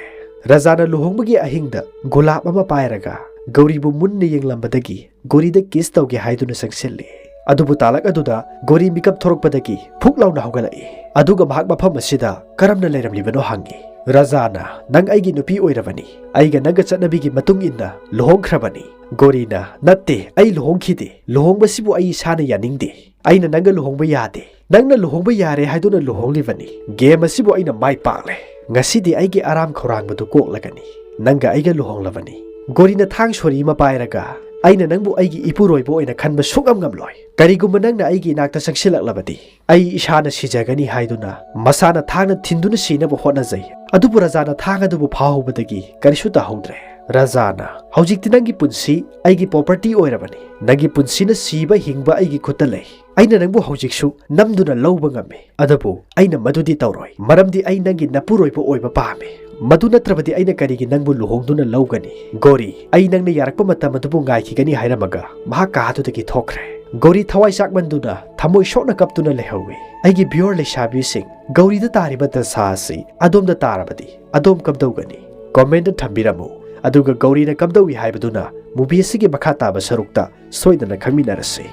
ꯔꯥꯖꯥꯅ ꯂꯨꯍꯣꯡꯕꯒꯤ ꯑꯍꯤꯡꯗ ꯒꯨꯂꯥꯞ ꯑꯃ ꯄꯥꯏꯔꯒ ꯒꯧꯔꯤꯕꯨ ꯃꯨꯟꯅ ꯌꯦꯡꯂꯝꯕꯗꯒꯤ ꯒꯣꯔꯤꯗ ꯀꯤꯁ ꯇꯧꯒꯦ ꯍꯥꯏꯗꯨꯅ ꯆꯪꯁꯤꯜꯂꯤ꯫ ꯑꯗꯨꯕꯨ ꯇꯥꯂꯛ ꯑꯗꯨꯗ ꯒꯣꯔꯤ ꯃꯤꯀꯞ ꯊꯣꯔꯛꯄꯗꯒꯤ ꯐꯨꯛ ꯂꯥꯎꯅ ꯍꯧꯒꯠꯂꯛꯏ꯫ ꯑꯗꯨꯒ ꯃꯍꯥꯛ ꯃꯐꯝ ꯑꯁꯤꯗ ꯀꯔꯝꯅ ꯂꯩꯔꯝꯂꯤꯕꯅꯣ ꯍꯪꯉꯤ꯫ ꯔꯥꯖꯥꯅ, "ꯅꯪ ꯑꯩꯒꯤ ꯅꯨꯄꯤ ꯑꯣꯏꯔꯕꯅꯤ꯫ ꯑꯩꯒ ꯅꯪꯒ ꯆꯠꯅꯕꯤꯒꯤ ꯃꯇꯨꯡ ꯏꯟꯅ ꯂꯨꯍꯣꯡꯈ꯭ꯔꯕꯅꯤ"꯫ ꯒꯣꯔꯤꯅ, "ꯅꯠꯇꯦ, ꯑꯩ ꯂꯨꯍꯣꯡꯈꯤꯗꯦ꯫ ꯂꯨꯍꯣꯡꯕꯁꯤꯕꯨ ꯑꯩ ꯏꯁꯥꯅ ꯌꯥꯅꯤꯡꯗꯦ꯫ ꯑꯩꯅ ꯅꯪꯒ ꯂꯨꯍꯣꯡꯕ ꯌꯥꯗꯦ꯫ ꯅꯪꯅ ꯂꯨꯍꯣꯡꯕ ꯌꯥꯔꯦ ꯍꯥꯏꯗꯨꯅ ꯂꯨꯍꯣꯡꯂꯤꯕꯅꯤ꯫ ꯒꯦꯝ ꯑꯁꯤꯕꯨ ꯑꯩꯅ ꯃꯥꯏ ꯄꯥꯛꯂꯦ꯫ ꯉꯁꯤꯗꯤ ꯑꯩꯒꯤ ꯑꯔꯥꯝ ꯈꯧꯔꯥꯡꯕꯗꯨ ꯀꯣꯛꯂꯒꯅꯤ꯫ ꯅꯪꯒ ꯑꯩꯒ ꯂꯨꯍꯣꯡꯂꯕꯅꯤ"꯫ ꯒꯣꯔꯤꯅ ꯊꯥꯡ ꯁꯣꯔꯤ ꯑꯃ ꯄꯥꯏꯔꯒ ꯑꯩꯅ ꯅꯪꯕꯨ ꯑꯩꯒꯤ ꯏꯄꯨꯔꯣꯏꯕ ꯑꯣꯏꯅ ꯈꯟꯕ ꯁꯨꯛꯉꯝ ꯉꯝꯂꯣꯏ꯫ ꯀꯔꯤꯒꯨꯝꯕ ꯅꯪꯅ ꯑꯩꯒꯤ ꯏꯅꯥꯛꯇ ꯆꯪꯁꯤꯜꯂꯛꯂꯕꯗꯤ, ꯑꯩ ꯏꯁꯥꯅ ꯁꯤꯖꯒꯅꯤ ꯍꯥꯏꯗꯨꯅ ꯃꯁꯥꯅ ꯊꯥꯡꯅ ꯊꯤꯟꯗꯨꯅ ꯁꯤꯅꯕ ꯍꯣꯠꯅꯖꯩ꯫ ꯑꯗꯨꯕꯨ ꯔꯖꯥꯅ ꯊꯥꯡ ꯑꯗꯨꯕꯨ ꯐꯥꯍꯧꯕꯗꯒꯤ ꯀꯔꯤꯁꯨ ꯇꯥꯍꯧꯗ꯭ꯔꯦ꯫ ꯔꯖꯥꯅ, "ꯍꯧꯖꯤꯛꯇꯤ ꯅꯪꯒꯤ ꯄꯨꯟꯁꯤ ꯑꯩꯒꯤ property ꯑꯣꯏꯔꯕꯅꯤ꯫ ꯅꯪꯒꯤ ꯄꯨꯟꯁꯤꯅ ꯁꯤꯕ ꯍꯤꯡꯕ ꯑꯩꯒꯤ ꯈꯨꯠꯇ ꯂꯩ꯫ ꯑꯩꯅ ꯅꯪꯕꯨ ꯍꯧꯖꯤꯛꯁꯨ ꯅꯝꯗꯨꯅ ꯂꯧꯕ ꯉꯝꯃꯤ꯫ ꯑꯗꯨꯕꯨ ꯑꯩꯅ ꯃꯗꯨꯗꯤ ꯇꯧꯔꯣꯏ, ꯃꯔꯝꯗꯤ ꯑꯩ ꯅꯪꯒꯤ ꯅꯄꯨꯔꯣꯏꯕ ꯑꯣꯏꯕ ꯄꯥꯝꯃꯤ꯫ ꯃꯗꯨ ꯅꯠꯇ꯭ꯔꯕꯗꯤ ꯑꯩꯅ ꯀꯔꯤꯒꯤ ꯅꯪꯕꯨ ꯂꯨꯍꯣꯡꯗꯨꯅ ꯂꯧꯒꯅꯤ? ꯒꯣꯔꯤ, ꯑꯩ ꯅꯪꯅ ꯌꯥꯔꯛꯄ ꯃꯇꯝ ꯑꯗꯨꯕꯨ ꯉꯥꯏꯈꯤꯒꯅꯤ" ꯍꯥꯏꯔꯝꯃꯒ ꯃꯍꯥꯛ ꯀꯥ ꯑꯗꯨꯗꯒꯤ ꯊꯣꯛꯈ꯭ꯔꯦ꯫ ꯒꯣꯔꯤ ꯊꯋꯥꯏ ꯆꯥꯛꯃꯟꯗꯨꯅ ꯊꯃꯣꯏ ꯁꯣꯛꯅ ꯀꯞꯇꯨꯅ ꯂꯩꯍꯧꯏ꯫ ꯑꯩꯒꯤ viewer ꯂꯩꯁꯥꯕꯤꯁꯤꯡ, ꯒꯧꯔꯤꯗ ꯇꯥꯔꯤꯕ ꯗꯁꯥ ꯑꯁꯤ ꯑꯗꯣꯝꯗ ꯇꯥꯔꯕꯗꯤ ꯑꯗꯣꯝ ꯀꯝꯗꯧꯒꯅꯤ? Comment ꯊꯝꯕꯤꯔꯝꯃꯨ꯫ ꯑꯗꯨꯒ ꯒꯧꯔꯤꯅ ꯀꯝꯗꯧꯏ ꯍꯥꯏꯕꯗꯨꯅ movie ꯑꯁꯤꯒꯤ ꯃꯈꯥ ꯇꯥꯕ ꯁꯔꯨꯛꯇ ꯁꯣꯏꯗꯅ ꯈꯪꯃꯤꯟꯅꯔꯁꯤ꯫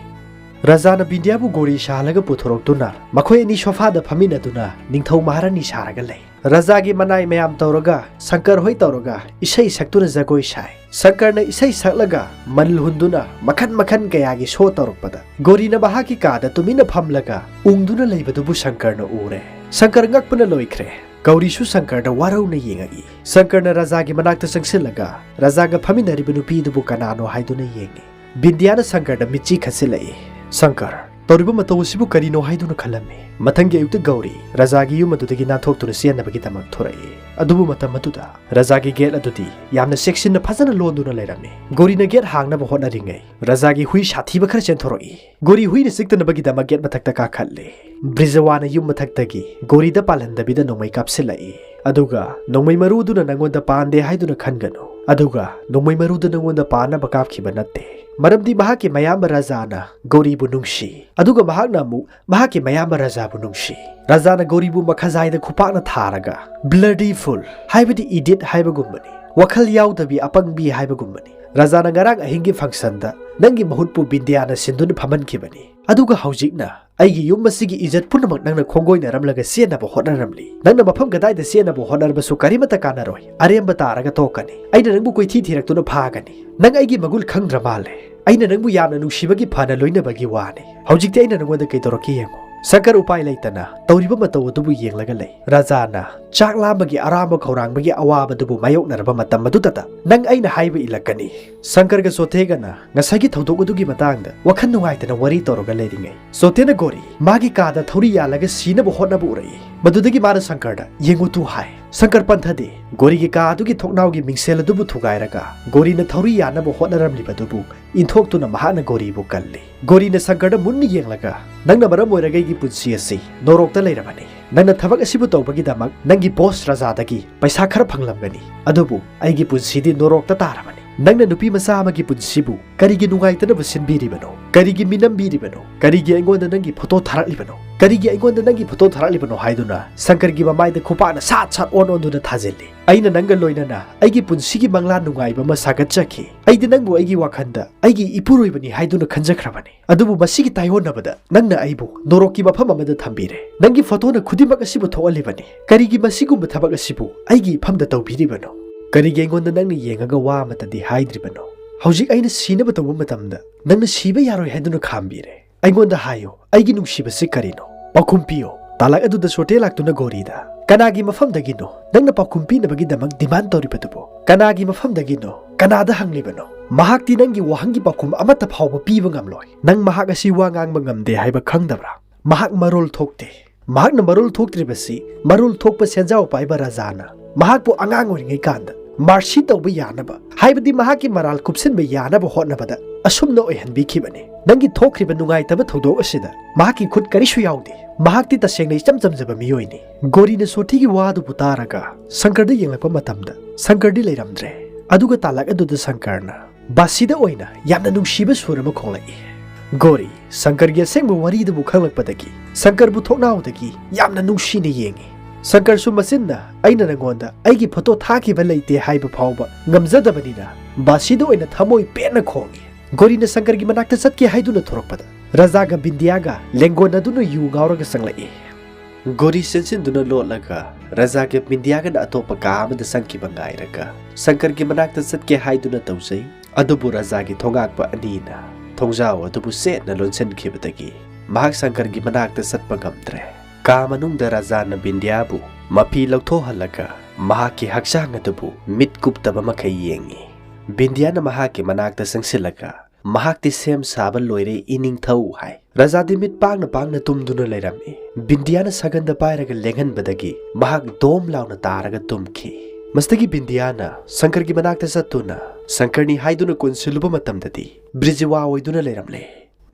ꯔꯖꯥꯅ ꯕꯤꯟꯗꯤꯌꯥꯕꯨ ꯒꯣꯔꯤ ꯁꯥꯍꯜꯂꯒ ꯄꯨꯊꯣꯔꯛꯇꯨꯅ ꯃꯈꯣꯏ ꯑꯅꯤ sofaꯗ ꯐꯝꯃꯤꯟꯅꯗꯨꯅ ꯅꯤꯡꯊꯧ ꯃꯍꯥꯔꯥꯅꯤ ꯁꯥꯔꯒ ꯂꯩ꯫ ꯔꯖꯥꯒꯤ ꯃꯅꯥꯏ ꯃꯌꯥꯝ ꯇꯧꯔꯒ ꯁꯪꯀꯔ ꯍꯣꯏ ꯇꯧꯔꯒ ꯏꯁꯩ ꯁꯛꯇꯨꯅ ꯖꯒꯣꯏ ꯁꯥꯏ꯫ ꯁꯪꯀꯔꯅ ꯏꯁꯩ ꯁꯛꯂꯒ ꯃꯜ ꯍꯨꯟꯗꯨꯅ ꯃꯈꯟ ꯃꯈꯟ ꯀꯌꯥꯒꯤ show ꯇꯧꯔꯛꯄꯗ ꯒꯣꯔꯤꯅ ꯃꯍꯥꯛꯀꯤ ꯀꯥꯗ ꯇꯨꯃꯤꯟꯅ ꯐꯝꯂꯒ ꯎꯪꯗꯨꯅ ꯂꯩꯕꯗꯨꯕꯨ ꯁꯪꯀꯔꯅ ꯎꯔꯦ꯫ ꯁꯪꯀꯔ ꯉꯛꯄꯅ ꯂꯣꯏꯈ꯭ꯔꯦ꯫ ꯒꯧꯔꯤꯁꯨ ꯁꯪꯀꯔꯗ ꯋꯥꯔꯧꯅ ꯌꯦꯡꯉꯛꯏ꯫ ꯁꯪꯀꯔꯅ ꯔꯖꯥꯒꯤ ꯃꯅꯥꯛꯇ ꯆꯪꯁꯤꯜꯂꯒ ꯔꯖꯥꯒ ꯐꯝꯃꯤꯟꯅꯔꯤꯕ ꯅꯨꯄꯤꯗꯨꯕꯨ ꯀꯅꯥꯅꯣ ꯍꯥꯏꯗꯨꯅ ꯌꯦꯡꯉꯤ꯫ ꯕꯤꯟꯗꯤꯌꯥꯅ ꯁꯪꯀꯔꯗ ꯃꯤꯠꯆꯤ ꯈꯠꯆꯤꯜꯂꯛꯏ꯫ "ꯁꯪꯀꯔ, ꯇꯧꯔꯤꯕ ꯃꯇꯧ ꯑꯁꯤꯕꯨ ꯀꯔꯤꯅꯣ?" ꯍꯥꯏꯗꯨꯅ ꯈꯜꯂꯝꯃꯤ꯫ ꯃꯊꯪꯒꯤ ꯑꯌꯨꯛꯇ ꯒꯧꯔꯤ ꯔꯖꯥꯒꯤ ꯌꯨꯝ ꯑꯗꯨꯗꯒꯤ ꯅꯥꯟꯊꯣꯛꯇꯨꯅ ꯆꯦꯟꯅꯕꯒꯤꯗꯃꯛ ꯊꯣꯔꯛꯏ꯫ ꯑꯗꯨꯕꯨ ꯃꯇꯝ ꯑꯗꯨꯗ ꯔꯖꯥꯒꯤ gate ꯑꯗꯨꯗꯤ ꯌꯥꯝꯅ ꯆꯦꯛꯁꯤꯟꯅ ꯐꯖꯅ ꯂꯣꯟꯗꯨꯅ ꯂꯩꯔꯝꯃꯤ꯫ ꯒꯧꯔꯤꯅ gate ꯍꯥꯡꯅꯕ ꯍꯣꯠꯅꯔꯤꯉꯩ ꯔꯖꯥꯒꯤ ꯍꯨꯏ ꯁꯥꯊꯤꯕ ꯈꯔ ꯆꯦꯟꯊꯣꯔꯛꯏ꯫ ꯒꯧꯔꯤ ꯍꯨꯏꯅ ꯆꯤꯛꯇꯅꯕꯒꯤꯗꯃꯛ gate ꯃꯊꯛꯇ ꯀꯥꯈꯠꯂꯤ꯫ ꯕ꯭ꯔꯤꯖꯋꯥꯅ ꯌꯨꯝ ꯃꯊꯛꯇꯒꯤ ꯒꯧꯔꯤꯗ ꯄꯥꯜꯍꯟꯗꯕꯤꯗ ꯅꯣꯡꯃꯩ ꯀꯥꯞꯁꯤꯜꯂꯛꯏ꯫ ꯑꯗꯨꯒ ꯅꯣꯡꯃꯩ ꯃꯔꯨꯗꯨꯅ ꯅꯪꯉꯣꯟꯗ ꯄꯥꯟꯗꯦ ꯍꯥꯏꯗꯨꯅ ꯈꯟꯒꯅꯨ꯫ ꯑꯗꯨꯒ ꯅꯣꯡꯃꯩ ꯃꯔꯨꯗꯨ ꯅꯪꯉꯣꯟꯗ ꯄꯥꯟꯅꯕ ꯀꯥꯞꯈꯤꯕ ꯅꯠꯇꯦ꯫ ꯃꯔꯝꯗꯤ ꯃꯍꯥꯛꯀꯤ ꯃꯌꯥꯝꯕ ꯔꯖꯥꯅ ꯒꯧꯔꯤꯕꯨ ꯅꯨꯡꯁꯤ꯫ ꯑꯗꯨꯒ ꯃꯍꯥꯛꯅ ꯑꯃꯨꯛ ꯃꯍꯥꯛꯀꯤ ꯃꯌꯥꯝꯕ ꯔꯖꯥꯕꯨ ꯅꯨꯡꯁꯤ꯫ ꯔꯖꯥꯅ ꯒꯧꯔꯤꯕꯨ ꯃꯈꯥꯖꯥꯏꯗ ꯈꯨꯄꯥꯛꯅ ꯊꯥꯔꯒ, "Bloody fool" ꯍꯥꯏꯕꯗꯤ idiot ꯍꯥꯏꯕꯒꯨꯝꯕꯅꯤ꯫ ꯋꯥꯈꯜ ꯌꯥꯎꯗꯕꯤ ꯑꯄꯪꯕꯤ ꯍꯥꯏꯕꯒꯨꯝꯕꯅꯤ꯫ ꯔꯖꯥꯅ ꯉꯔꯥꯡ ꯑꯍꯤꯡꯒꯤ functionꯗ ꯅꯪꯒꯤ ꯃꯍꯨꯠꯄꯨ ꯕꯤꯟꯗꯤꯌꯥꯅ ꯁꯤꯟꯗꯨꯅ ꯐꯝꯍꯟꯈꯤꯕꯅꯤ꯫ ꯑꯗꯨꯒ ꯍꯧꯖꯤꯛꯅ ꯑꯩꯒꯤ ꯌꯨꯝ ꯑꯁꯤꯒꯤ ꯏꯖꯠ ꯄꯨꯝꯅꯃꯛ ꯅꯪꯅ ꯈꯣꯡꯒꯣꯏꯅꯔꯝꯂꯒ ꯆꯦꯟꯅꯕ ꯍꯣꯠꯅꯔꯝꯂꯤ꯫ ꯅꯪꯅ ꯃꯐꯝ ꯀꯗꯥꯏꯗ ꯆꯦꯟꯅꯕ ꯍꯣꯠꯅꯔꯕꯁꯨ ꯀꯔꯤꯃꯠꯇ ꯀꯥꯟꯅꯔꯣꯏ꯫ ꯑꯔꯦꯝꯕ ꯇꯥꯔꯒ ꯇꯣꯛꯀꯅꯤ꯫ ꯑꯩꯅ ꯅꯪꯕꯨ ꯀꯣꯏꯊꯤ ꯊꯤꯔꯛꯇꯨꯅ ꯐꯥꯒꯅꯤ꯫ ꯅꯪ ꯑꯩꯒꯤ ꯃꯒꯨꯟ ꯈꯪꯗ꯭ꯔ ꯃꯥꯜꯂꯦ꯫ ꯑꯩꯅ ꯅꯪꯕꯨ ꯌꯥꯝꯅ ꯅꯨꯡꯁꯤꯕꯒꯤ ꯐꯅ ꯂꯣꯏꯅꯕꯒꯤ ꯋꯥꯅꯤ꯫ ꯍꯧꯖꯤꯛꯇꯤ ꯑꯩꯅ ꯅꯪꯉꯣꯟꯗ ꯀꯩꯗꯧꯔꯛꯀꯦ ꯌꯦꯡꯉꯨ꯫ ꯁꯪꯀꯔ ꯎꯄꯥꯏ ꯂꯩꯇꯅ ꯇꯧꯔꯤꯕ ꯃꯇꯧ ꯑꯗꯨꯕꯨ ꯌꯦꯡꯂꯒ ꯂꯩ꯫ ꯔꯥꯖꯥꯅ ꯆꯥꯛ ꯂꯥꯝꯕꯒꯤ ꯑꯔꯥꯝꯕ ꯈꯧꯔꯥꯡꯕꯒꯤ ꯑꯋꯥꯕꯗꯨꯕꯨ ꯃꯥꯌꯣꯛꯅꯔꯕ ꯃꯇꯝ ꯑꯗꯨꯗꯇ ꯅꯪ ꯑꯩꯅ ꯍꯥꯏꯕ ꯏꯜꯂꯛꯀꯅꯤ꯫ ꯁꯪꯀꯔꯒ ꯁꯣꯊꯦꯒꯅ ꯉꯁꯥꯏꯒꯤ ꯊꯧꯗꯣꯛ ꯑꯗꯨꯒꯤ ꯃꯇꯥꯡꯗ ꯋꯥꯈꯜ ꯅꯨꯡꯉꯥꯏꯇꯅ ꯋꯥꯔꯤ ꯇꯧꯔꯒ ꯂꯩꯔꯤꯉꯩ, ꯁꯣꯊꯦꯅ ꯒꯣꯔꯤ ꯃꯥꯒꯤ ꯀꯥꯗ ꯊꯧꯔꯤ ꯌꯥꯜꯂꯒ ꯁꯤꯅꯕ ꯍꯣꯠꯅꯕ ꯎꯔꯛꯏ꯫ ꯃꯗꯨꯗꯒꯤ ꯃꯥꯅ ꯁꯪꯀꯔꯗ "ꯌꯦꯡꯉꯨ ꯇꯨ" ꯍꯥꯏ꯫ ꯁꯪꯀꯔ ꯄꯟꯊꯗꯦ꯫ ꯒꯣꯔꯤꯒꯤ ꯀꯥ ꯑꯗꯨꯒꯤ ꯊꯣꯡꯅꯥꯎꯒꯤ ꯃꯤꯡꯁꯦꯜ ꯑꯗꯨꯕꯨ ꯊꯨꯒꯥꯏꯔꯒ ꯒꯣꯔꯤꯅ ꯊꯧꯔꯤ ꯌꯥꯟꯅꯕ ꯍꯣꯠꯅꯔꯝꯂꯤꯕꯗꯨꯕꯨ ꯏꯟꯊꯣꯛꯇꯨꯅ ꯃꯍꯥꯛꯅ ꯒꯣꯔꯤꯕꯨ ꯀꯜꯂꯤ꯫ ꯒꯣꯔꯤꯅ ꯁꯪꯀꯔꯗ ꯃꯨꯟꯅ ꯌꯦꯡꯂꯒ, "ꯅꯪꯅ ꯃꯔꯝ ꯑꯣꯏꯔꯒ ꯑꯩꯒꯤ ꯄꯨꯟꯁꯤ ꯑꯁꯤ ꯅꯣꯔꯣꯛꯇ ꯂꯩꯔꯕꯅꯤ꯫ ꯅꯪꯅ ꯊꯕꯛ ꯑꯁꯤꯕꯨ ꯇꯧꯕꯒꯤꯗꯃꯛ ꯅꯪꯒꯤ ꯕꯣꯁ ꯔꯥꯖꯥꯗꯒꯤ ꯄꯩꯁꯥ ꯈꯔ ꯐꯪꯂꯝꯒꯅꯤ, ꯑꯗꯨꯕꯨ ꯑꯩꯒꯤ ꯄꯨꯟꯁꯤꯗꯤ ꯅꯣꯔꯣꯛꯇ ꯇꯥꯔꯕꯅꯤ꯫ ꯅꯪꯅ ꯅꯨꯄꯤ ꯃꯆꯥ ꯑꯃꯒꯤ ꯄꯨꯟꯁꯤꯕꯨ ꯀꯔꯤꯒꯤ ꯅꯨꯡꯉꯥꯏꯇꯅꯕ ꯁꯤꯟꯕꯤꯔꯤꯕꯅꯣ? ꯀꯔꯤꯒꯤ ꯃꯤꯅꯝꯕꯤꯔꯤꯕꯅꯣ? ꯀꯔꯤꯒꯤ ꯑꯩꯉꯣꯟꯗ ꯅꯪꯒꯤ ꯐꯣꯇꯣ ꯊꯥꯔꯛꯂꯤꯕꯅꯣ? ꯀꯔꯤꯒꯤ ꯑꯩꯉꯣꯟꯗ ꯅꯪꯒꯤ ꯐꯣꯇꯣ ꯊꯥꯔꯛꯂꯤꯕꯅꯣ?" ꯍꯥꯏꯗꯨꯅ ꯁꯪꯀꯔꯒꯤ ꯃꯃꯥꯏꯗ ꯈꯨꯄꯥꯛꯅ ꯁꯥꯠ ꯁꯥꯠ ꯑꯣꯟ ꯑꯣꯟꯗꯨꯅ ꯊꯥꯖꯤꯜꯂꯤ꯫ "ꯑꯩꯅ ꯅꯪꯒ ꯂꯣꯏꯅꯅ ꯑꯩꯒꯤ ꯄꯨꯟꯁꯤꯒꯤ ꯃꯪꯂꯥꯟ ꯅꯨꯡꯉꯥꯏꯕ ꯑꯃ ꯁꯥꯒꯠꯆꯈꯤ꯫ ꯑꯩꯗꯤ ꯅꯪꯕꯨ ꯑꯩꯒꯤ ꯋꯥꯈꯜꯗ ꯑꯩꯒꯤ ꯏꯄꯨꯔꯣꯏꯕꯅꯤ ꯍꯥꯏꯗꯨꯅ ꯈꯟꯖꯈ꯭ꯔꯕꯅꯤ꯫ ꯑꯗꯨꯕꯨ ꯃꯁꯤꯒꯤ ꯇꯥꯏꯑꯣꯟꯅꯕꯗ ꯅꯪꯅ ꯑꯩꯕꯨ ꯅꯣꯔꯣꯛꯀꯤ ꯃꯐꯝ ꯑꯃꯗ ꯊꯝꯕꯤꯔꯦ꯫ ꯅꯪꯒꯤ ꯐꯣꯇꯣꯅ ꯈꯨꯗꯤꯡꯃꯛ ꯑꯁꯤꯕꯨ ꯊꯣꯛꯍꯜꯂꯤꯕꯅꯤ꯫ ꯀꯔꯤꯒꯤ ꯃꯁꯤꯒꯨꯝꯕ ꯊꯕꯛ ꯑꯁꯤꯕꯨ ꯑꯩꯒꯤ ꯏꯐꯝꯗ ꯇꯧꯕꯤꯔꯤꯕꯅꯣ? ꯀꯔꯤꯒꯤ ꯑꯩꯉꯣꯟꯗ ꯅꯪꯅ ꯌꯦꯡꯉꯒ ꯋꯥ ꯑꯃꯠꯇꯗꯤ ꯍꯥꯏꯗ꯭ꯔꯤꯕꯅꯣ? ꯍꯧꯖꯤꯛ ꯑꯩꯅ ꯁꯤꯅꯕ ꯇꯧꯕ ꯃꯇꯝꯗ ꯅꯪꯅ ꯁꯤꯕ ꯌꯥꯔꯣꯏ ꯍꯥꯏꯗꯨꯅ ꯈꯥꯝꯕꯤꯔꯦ꯫ ꯑꯩꯉꯣꯟꯗ ꯍꯥꯏꯌꯨ, ꯑꯩꯒꯤ ꯅꯨꯡꯁꯤꯕꯁꯤ ꯀꯔꯤꯅꯣ? ꯄꯥꯎꯈꯨꯝ ꯄꯤꯌꯨ꯫" ꯇꯥꯂꯛ ꯑꯗꯨꯗ ꯁꯣꯔꯇꯦ ꯂꯥꯛꯇꯨꯅ ꯒꯣꯔꯤꯗ, "ꯀꯅꯥꯒꯤ ꯃꯐꯝꯗꯒꯤꯅꯣ ꯅꯪꯅ ꯄꯥꯎꯈꯨꯝ ꯄꯤꯅꯕꯒꯤꯗꯃꯛ ꯗꯤꯃꯥꯟ ꯇꯧꯔꯤꯕꯗꯨꯕꯨ? ꯀꯅꯥꯒꯤ ꯃꯐꯝꯗꯒꯤꯅꯣ? ꯀꯅꯥꯗ ꯍꯪꯂꯤꯕꯅꯣ? ꯃꯍꯥꯛꯇꯤ ꯅꯪꯒꯤ ꯋꯥꯍꯪꯒꯤ ꯄꯥꯎꯈꯨꯝ ꯑꯃꯠꯇ ꯐꯥꯎꯕ ꯄꯤꯕ ꯉꯝꯂꯣꯏ꯫ ꯅꯪ ꯃꯍꯥꯛ ꯑꯁꯤ ꯋꯥ ꯉꯥꯡꯕ ꯉꯝꯗꯦ ꯍꯥꯏꯕ ꯈꯪꯗꯕ꯭ꯔꯥ? ꯃꯍꯥꯛ ꯃꯔꯣꯜ ꯊꯣꯛꯇꯦ꯫ ꯃꯍꯥꯛꯅ ꯃꯔꯣꯜ ꯊꯣꯛꯇ꯭ꯔꯤꯕꯁꯤ ꯃꯔꯣꯜ ꯊꯣꯛꯄ ꯁꯦꯟꯖꯥꯎ ꯄꯥꯏꯕ ꯔꯥꯖꯥꯅ ꯃꯍꯥꯛꯄꯨ ꯑꯉꯥꯡ ꯑꯣꯏꯔꯤꯉꯩ ꯀꯥꯟꯗ ꯃꯥꯔꯁꯤ ꯇꯧꯕ ꯌꯥꯅꯕ, ꯍꯥꯏꯕꯗꯤ ꯃꯍꯥꯛꯀꯤ ꯃꯔꯥꯜ ꯀꯨꯞꯁꯤꯟꯕ ꯌꯥꯅꯕ ꯍꯣꯠꯅꯕꯗ ꯑꯁꯨꯝꯅ ꯑꯣꯏꯍꯟꯕꯤꯈꯤꯕꯅꯤ꯫ ꯅꯪꯒꯤ ꯊꯣꯛꯈ꯭ꯔꯤꯕ ꯅꯨꯡꯉꯥꯏꯇꯕ ꯊꯧꯗꯣꯛ ꯑꯁꯤꯗ ꯃꯍꯥꯛꯀꯤ ꯈꯨꯠ ꯀꯔꯤꯁꯨ ꯌꯥꯎꯗꯦ꯫ ꯃꯍꯥꯛꯇꯤ ꯇꯁꯦꯡꯅ ꯏꯆꯝ ꯆꯝꯖꯕ ꯃꯤꯑꯣꯏꯅꯤ꯫" ꯒꯣꯔꯤꯅ ꯁꯣꯊꯤꯒꯤ ꯋꯥꯗꯨꯕꯨ ꯇꯥꯔꯒ ꯁꯪꯀꯔꯗ ꯌꯦꯡꯂꯛꯄ ꯃꯇꯝꯗ ꯁꯪꯀꯔꯗꯤ ꯂꯩꯔꯝꯗ꯭ꯔꯦ꯫ ꯑꯗꯨꯒ ꯇꯥꯂꯛ ꯑꯗꯨꯗ ꯁꯪꯀꯔꯅ ꯕꯥꯁꯤꯗ ꯑꯣꯏꯅ ꯌꯥꯝꯅ ꯅꯨꯡꯁꯤꯕ ꯁꯨꯔ ꯑꯃ ꯈꯣꯡꯂꯛꯏ꯫ ꯒꯣꯔꯤ, ꯁꯪꯀꯔꯒꯤ ꯑꯁꯦꯡꯕ ꯋꯥꯔꯤꯗꯨꯕꯨ ꯈꯪꯂꯛꯄꯗꯒꯤ ꯁꯪꯀꯔꯕꯨ ꯊꯣꯡꯅꯥꯎꯗꯒꯤ ꯌꯥꯝꯅ ꯅꯨꯡꯁꯤꯅ ꯌꯦꯡꯉꯤ꯫ ꯁꯪꯀꯔꯁꯨ ꯃꯆꯤꯟꯅ "ꯑꯩꯅ ꯅꯉꯣꯟꯗ ꯑꯩꯒꯤ ꯐꯣꯇꯣ ꯊꯥꯈꯤꯕ ꯂꯩꯇꯦ" ꯍꯥꯏꯕ ꯐꯥꯎꯕ ꯉꯝꯖꯗꯕꯅꯤꯅ ꯕꯥꯁꯤꯗ ꯑꯣꯏꯅ ꯊꯃꯣꯏ ꯄꯦꯟꯅ ꯈꯣꯡꯉꯤ꯫ ꯒꯣꯔꯤꯅ ꯁꯪꯀꯔꯒꯤ ꯃꯅꯥꯛꯇ ꯆꯠꯀꯦ ꯍꯥꯏꯗꯨꯅ ꯊꯣꯔꯛꯄꯗ ꯔꯥꯖꯥꯒ ꯕꯤꯟꯗꯤꯌꯥꯒ ꯂꯦꯡꯒꯣꯟꯅꯗꯨꯅ ꯌꯨ ꯉꯥꯎꯔꯒ ꯆꯪꯂꯛꯏ꯫ ꯒꯣꯔꯤ ꯆꯦꯟꯁꯤꯟꯗꯨꯅ ꯂꯣꯠꯂꯒ ꯔꯥꯖꯥꯒ ꯕꯤꯟꯗꯤꯌꯥꯒꯅ ꯑꯇꯣꯞꯄ ꯀꯥ ꯑꯃꯗ ꯆꯪꯈꯤꯕ ꯉꯥꯏꯔꯒ ꯁꯪꯀꯔꯒꯤ ꯃꯅꯥꯛꯇ ꯆꯠꯀꯦ ꯍꯥꯏꯗꯨꯅ ꯇꯧꯖꯩ꯫ ꯑꯗꯨꯕꯨ ꯔꯥꯖꯥꯒꯤ ꯊꯣꯉꯥꯛꯄ ꯑꯅꯤꯅ ꯊꯣꯡꯖꯥꯎ ꯑꯗꯨꯕꯨ ꯆꯦꯠꯅ ꯂꯣꯟꯁꯤꯟꯈꯤꯕꯗꯒꯤ ꯃꯍꯥꯛ ꯁꯪꯀꯔꯒꯤ ꯃꯅꯥꯛꯇ ꯆꯠꯄ ꯉꯝꯗ꯭ꯔꯦ꯫ ꯀꯥ ꯃꯅꯨꯡꯗ ꯔꯥꯖꯥꯅ ꯕꯤꯟꯗꯤꯌꯥꯕꯨ ꯃꯐꯤ ꯂꯧꯊꯣꯛꯍꯜꯂꯒ ꯃꯍꯥꯛꯀꯤ ꯍꯛꯆꯥꯡ ꯑꯗꯨꯕꯨ ꯃꯤꯠ ꯀꯨꯞꯇꯕ ꯃꯈꯩ ꯌꯦꯡꯉꯤ꯫ ꯕꯤꯟꯗꯤꯌꯥꯅ ꯃꯍꯥꯛꯀꯤ ꯃꯅꯥꯛꯇ ꯆꯪꯁꯤꯜꯂꯒ, "ꯃꯍꯥꯛꯇꯤ ꯁꯦꯝ ꯁꯥꯕ ꯂꯣꯏꯔꯦ, ꯏꯅꯤꯡꯊꯧ," ꯍꯥꯏ꯫ ꯔꯥꯖꯥꯗꯤ ꯃꯤꯠ ꯄꯥꯡꯅ ꯄꯥꯡꯅ ꯇꯨꯝꯗꯨꯅ ꯂꯩꯔꯝꯃꯤ꯫ ꯕꯤꯟꯗꯤꯌꯥꯅ ꯁꯒꯟꯗ ꯄꯥꯏꯔꯒ ꯂꯦꯡꯍꯟꯕꯗꯒꯤ ꯃꯍꯥꯛ ꯗꯣꯝ ꯂꯥꯎꯅ ꯇꯥꯔꯒ ꯇꯨꯝꯈꯤ꯫ ꯃꯁꯤꯗꯒꯤ ꯕꯤꯟꯗꯤꯌꯥꯅ ꯁꯪꯀꯔꯒꯤ ꯃꯅꯥꯛꯇ ꯆꯠꯇꯨꯅ ꯁꯪꯀꯔꯅꯤ ꯍꯥꯏꯗꯨꯅ ꯀꯣꯟꯁꯤꯜꯂꯨꯕ ꯃꯇꯝꯗꯗꯤ ꯕ꯭ꯔꯤꯖꯤꯋꯥ ꯑꯣꯏꯗꯨꯅ ꯂꯩꯔꯝꯂꯦ꯫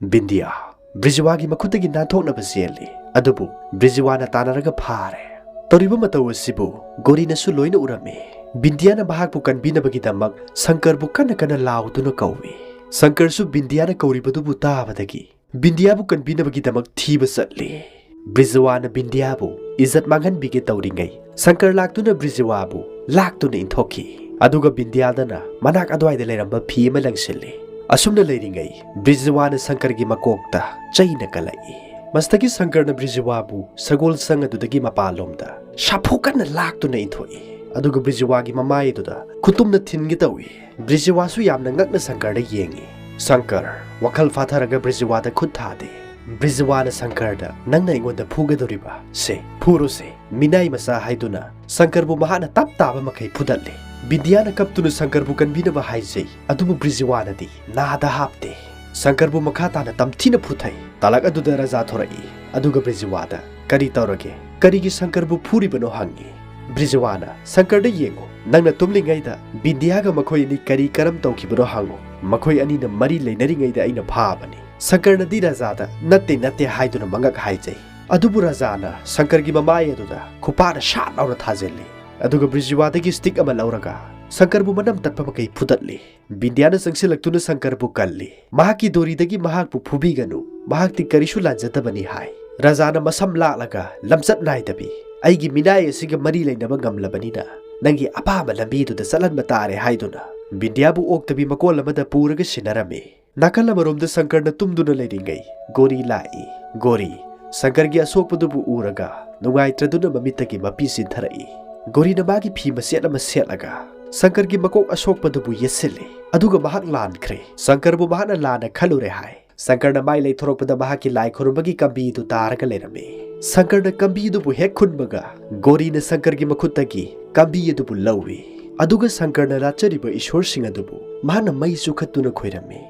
ꯕꯤꯟꯗꯤꯌꯥ, ꯕ꯭ꯔꯤꯖꯤꯋꯥꯒꯤ ꯃꯈꯨꯠꯇꯒꯤ ꯅꯥꯟꯊꯣꯛꯅꯕ ꯆꯦꯜꯂꯤ꯫ ꯑꯗꯨꯕꯨ ꯕ꯭ꯔꯤꯖꯤꯋꯥꯅ ꯇꯥꯟꯅꯔꯒ ꯐꯥꯔꯦ꯫ ꯇꯧꯔꯤꯕ ꯃꯇꯧ ꯑꯁꯤꯕꯨ ꯒꯣꯔꯤꯅꯁꯨ ꯂꯣꯏꯅ ꯎꯔꯝꯃꯤ꯫ ꯕꯤꯟꯗꯤꯌꯥꯅ ꯃꯍꯥꯛꯄꯨ ꯀꯟꯕꯤꯅꯕꯒꯤꯗꯃꯛ ꯁꯪꯀꯔꯕꯨ ꯀꯟꯅ ꯀꯟꯅ ꯂꯥꯎꯗꯨꯅ ꯀꯧꯏ꯫ ꯁꯪꯀꯔꯁꯨ ꯕꯤꯟꯗꯤꯌꯥꯅ ꯀꯧꯔꯤꯕꯗꯨꯕꯨ ꯇꯥꯕꯗꯒꯤ ꯕꯤꯟꯗꯤꯌꯥꯕꯨ ꯀꯟꯕꯤꯅꯕꯒꯤꯗꯃꯛ ꯊꯤꯕ ꯆꯠꯂꯤ꯫ ꯕ꯭ꯔꯤꯖꯋꯥꯅ ꯕꯤꯟꯗꯤꯌꯥꯕꯨ ꯏꯖꯠ ꯃꯥꯡꯍꯟꯕꯤꯒꯦ ꯇꯧꯔꯤꯉꯩ, ꯁꯪꯀꯔ ꯂꯥꯛꯇꯨꯅ ꯕ꯭ꯔꯤꯖꯋꯥꯕꯨ ꯂꯥꯛꯇꯨꯅ ꯏꯟꯊꯣꯛꯈꯤ꯫ ꯑꯗꯨꯒ ꯕꯤꯟꯗꯤꯌꯥꯗꯅ ꯃꯅꯥꯛ ꯑꯗꯨꯋꯥꯏꯗ ꯂꯩꯔꯝꯕ ꯐꯤ ꯑꯃ ꯂꯪꯁꯤꯜꯂꯤ꯫ ꯑꯁꯨꯝꯅ ꯂꯩꯔꯤꯉꯩ, ꯕ꯭ꯔꯤꯖꯋꯥꯅ ꯁꯪꯀꯔꯒꯤ ꯃꯀꯣꯛꯇ ꯆꯩꯅ ꯀꯜꯂꯛꯏ꯫ ꯃꯁꯤꯗꯒꯤ ꯁꯪꯀꯔꯅ ꯕ꯭ꯔꯤꯖꯋꯥꯕꯨ ꯁꯒꯣꯜ ꯁꯪ ꯑꯗꯨꯗꯒꯤ ꯃꯄꯥꯟꯂꯣꯝꯗ ꯁꯥꯐꯨ ꯀꯟꯅ ꯂꯥꯛꯇꯨꯅ ꯏꯟꯊꯣꯛꯏ꯫ ꯑꯗꯨꯒ ꯕ꯭ꯔꯤꯖꯋꯥꯒꯤ ꯃꯃꯥꯏ ꯑꯗꯨꯗ ꯈꯨꯇꯨꯝꯅ ꯊꯤꯟꯒꯦ ꯇꯧꯏ꯫ ꯕ꯭ꯔꯤꯖꯋꯥꯁꯨ ꯌꯥꯝꯅ ꯉꯛꯅ ꯁꯪꯀꯔꯗ ꯌꯦꯡꯉꯤ꯫ ꯁꯪꯀꯔ, ꯋꯥꯈꯜ ꯐꯥꯊꯔꯒ ꯕ꯭ꯔꯤꯖꯋꯥꯗ ꯈꯨꯠ ꯊꯥꯗꯦ꯫ ꯕ꯭ꯔꯤꯖꯋꯥꯅ ꯁꯪꯀꯔꯗ, "ꯅꯪꯅ ꯑꯩꯉꯣꯟꯗ ꯐꯨꯒꯗꯧꯔꯤꯕ? ꯁꯦ, ꯐꯨꯔꯣꯁꯦ, ꯃꯤꯅꯥꯏ ꯃꯆꯥ ꯍꯥꯏꯗꯨꯅ ꯁꯪꯀꯔꯕꯨ ꯃꯍꯥꯛꯅ ꯇꯞ ꯇꯥꯕ ꯃꯈꯩ ꯐꯨꯗꯠꯂꯦ꯫ ꯕꯤꯟꯗꯤꯌꯥꯅ ꯀꯞꯇꯨꯅ ꯁꯪꯀꯔꯕꯨ ꯀꯟꯕꯤꯅꯕ ꯍꯥꯏꯖꯩ, ꯑꯗꯨꯕꯨ ꯕ꯭ꯔꯤꯖꯋꯥꯅꯗꯤ ꯅꯥꯗ ꯍꯥꯞꯇꯦ꯫ ꯁꯪꯀꯔꯕꯨ ꯃꯈꯥ ꯇꯥꯅ ꯇꯝꯊꯤꯅ ꯐꯨꯊꯩ꯫ ꯇꯥꯂꯛ ꯑꯗꯨꯗ ꯔꯥꯖꯥ ꯊꯣꯔꯛꯏ, ꯑꯗꯨꯒ ꯕ꯭ꯔꯤꯖꯋꯥꯗ, "ꯀꯔꯤ ꯇꯧꯔꯒꯦ? ꯀꯔꯤꯒꯤ ꯁꯪꯀꯔꯕꯨ ꯐꯨꯔꯤꯕꯅꯣ?" ꯍꯪꯉꯤ꯫ ꯕ꯭ꯔꯤꯖꯋꯥꯅ, "ꯁꯪꯀꯔꯗ ꯌꯦꯡꯉꯨ, ꯅꯪꯅ ꯇꯨꯝꯂꯤꯉꯩꯗ ꯕꯤꯟꯗꯤꯌꯥꯒ ꯃꯈꯣꯏ ꯑꯅꯤ ꯀꯔꯤ ꯀꯔꯝ ꯇꯧꯈꯤꯕꯅꯣ ꯍꯪꯉꯨ꯫ ꯃꯈꯣꯏ ꯑꯅꯤꯅ ꯃꯔꯤ ꯂꯩꯅꯔꯤꯉꯩꯗ ꯑꯩꯅ ꯐꯥꯕꯅꯤ꯫" ꯁꯪꯀꯔꯅꯗꯤ ꯔꯥꯖꯥꯗ, "ꯅꯠꯇꯦ, ꯅꯠꯇꯦ" ꯍꯥꯏꯗꯨꯅ ꯃꯉꯛ ꯍꯥꯏꯖꯩ꯫ ꯑꯗꯨꯕꯨ ꯔꯥꯖꯥꯅ ꯁꯪꯀꯔꯒꯤ ꯃꯃꯥꯏ ꯑꯗꯨꯗ ꯈꯨꯄꯥꯛꯅ ꯁꯥꯠ ꯂꯥꯎꯅ ꯊꯥꯖꯤꯜꯂꯤ꯫ ꯑꯗꯨꯒ ꯕ꯭ꯔꯤꯖꯋꯥꯗꯒꯤ ꯁ꯭ꯇꯤꯛ ꯑꯃ ꯂꯧꯔꯒ ꯁꯪꯀꯔꯕꯨ ꯃꯅꯝ ꯇꯠꯄ ꯃꯈꯩ ꯐꯨꯗꯠꯂꯤ꯫ ꯕꯤꯟꯗꯤꯌꯥꯅ ꯆꯪꯁꯤꯜꯂꯛꯇꯨꯅ ꯁꯪꯀꯔꯕꯨ ꯀꯜꯂꯤ꯫ "ꯃꯍꯥꯛꯀꯤ ꯗꯣꯔꯤꯗꯒꯤ ꯃꯍꯥꯛꯄꯨ ꯐꯨꯕꯤꯒꯅꯨ꯫ ꯃꯍꯥꯛꯇꯤ ꯀꯔꯤꯁꯨ ꯂꯥꯟꯖꯗꯕꯅꯤ" ꯍꯥꯏ꯫ ꯔꯥꯖꯥꯅ ꯃꯁꯝ ꯂꯥꯛꯂꯒ, "ꯂꯝꯆꯠ ꯅꯥꯏꯗꯕꯤ, ꯑꯩꯒꯤ ꯃꯤꯅꯥꯏ ꯑꯁꯤꯒ ꯃꯔꯤ ꯂꯩꯅꯕ ꯉꯝꯂꯕꯅꯤꯅ ꯅꯪꯒꯤ ꯑꯄꯥꯝꯕ ꯂꯝꯕꯤꯗꯨꯗ ꯆꯠꯍꯟꯕ ꯇꯥꯔꯦ" ꯍꯥꯏꯗꯨꯅ ꯕꯤꯟꯗꯤꯌꯥꯕꯨ ꯑꯣꯛꯇꯕꯤ ꯃꯀꯣꯜ ꯑꯃꯗ ꯄꯨꯔꯒ ꯁꯤꯟꯅꯔꯝꯃꯤ꯫ ꯅꯥꯀꯜ ꯑꯃꯔꯣꯝꯗ ꯁꯪꯀꯔꯅ ꯇꯨꯝꯗꯨꯅ ꯂꯩꯔꯤꯉꯩ ꯒꯣꯔꯤ ꯂꯥꯛꯏ꯫ ꯒꯣꯔꯤ ꯁꯪꯀꯔꯒꯤ ꯑꯁꯣꯛꯄꯗꯨꯕꯨ ꯎꯔꯒ ꯅꯨꯡꯉꯥꯏꯇ꯭ꯔꯗꯨꯅ ꯃꯃꯤꯠꯇꯒꯤ ꯃꯄꯤ ꯆꯤꯟꯊꯔꯛꯏ꯫ ꯒꯣꯔꯤꯅ ꯃꯥꯒꯤ ꯐꯤ ꯃꯆꯦꯠ ꯑꯃ ꯁꯦꯠꯂꯒ ꯁꯪꯀꯔꯒꯤ ꯃꯀꯣꯛ ꯑꯁꯣꯛꯄꯗꯨꯕꯨ ꯌꯦꯠꯁꯤꯜꯂꯤ꯫ ꯑꯗꯨꯒ ꯃꯍꯥꯛ ꯂꯥꯟꯈ꯭ꯔꯦ꯫ ꯁꯪꯀꯔꯕꯨ ꯃꯍꯥꯛꯅ ꯂꯥꯟꯅ ꯈꯜꯂꯨꯔꯦ ꯍꯥꯏ꯫ ꯁꯪꯀꯔꯅ ꯃꯥꯏ ꯂꯩꯊꯣꯔꯛꯄꯗ ꯃꯍꯥꯛꯀꯤ ꯂꯥꯏ ꯈꯨꯔꯨꯝꯕꯒꯤ ꯀꯥꯝꯕꯤ ꯑꯗꯨ ꯇꯥꯔꯒ ꯂꯩꯔꯝꯃꯤ꯫ ꯁꯪꯀꯔꯅ ꯀꯥꯝꯕꯤ ꯑꯗꯨꯕꯨ ꯍꯦꯛ ꯈꯨꯟꯕꯒ ꯒꯣꯔꯤꯅ ꯁꯪꯀꯔꯒꯤ ꯃꯈꯨꯠꯇꯒꯤ ꯀꯥꯝꯕꯤ ꯑꯗꯨꯕꯨ ꯂꯧꯏ꯫ ꯑꯗꯨꯒ ꯁꯪꯀꯔꯅ ꯂꯥꯠꯆꯔꯤꯕ ꯏꯁꯣꯔꯁꯤꯡ ꯑꯗꯨꯕꯨ ꯃꯍꯥꯛꯅ ꯃꯩ ꯆꯨꯈꯠꯇꯨꯅ ꯈꯣꯏꯔꯝꯃꯤ꯫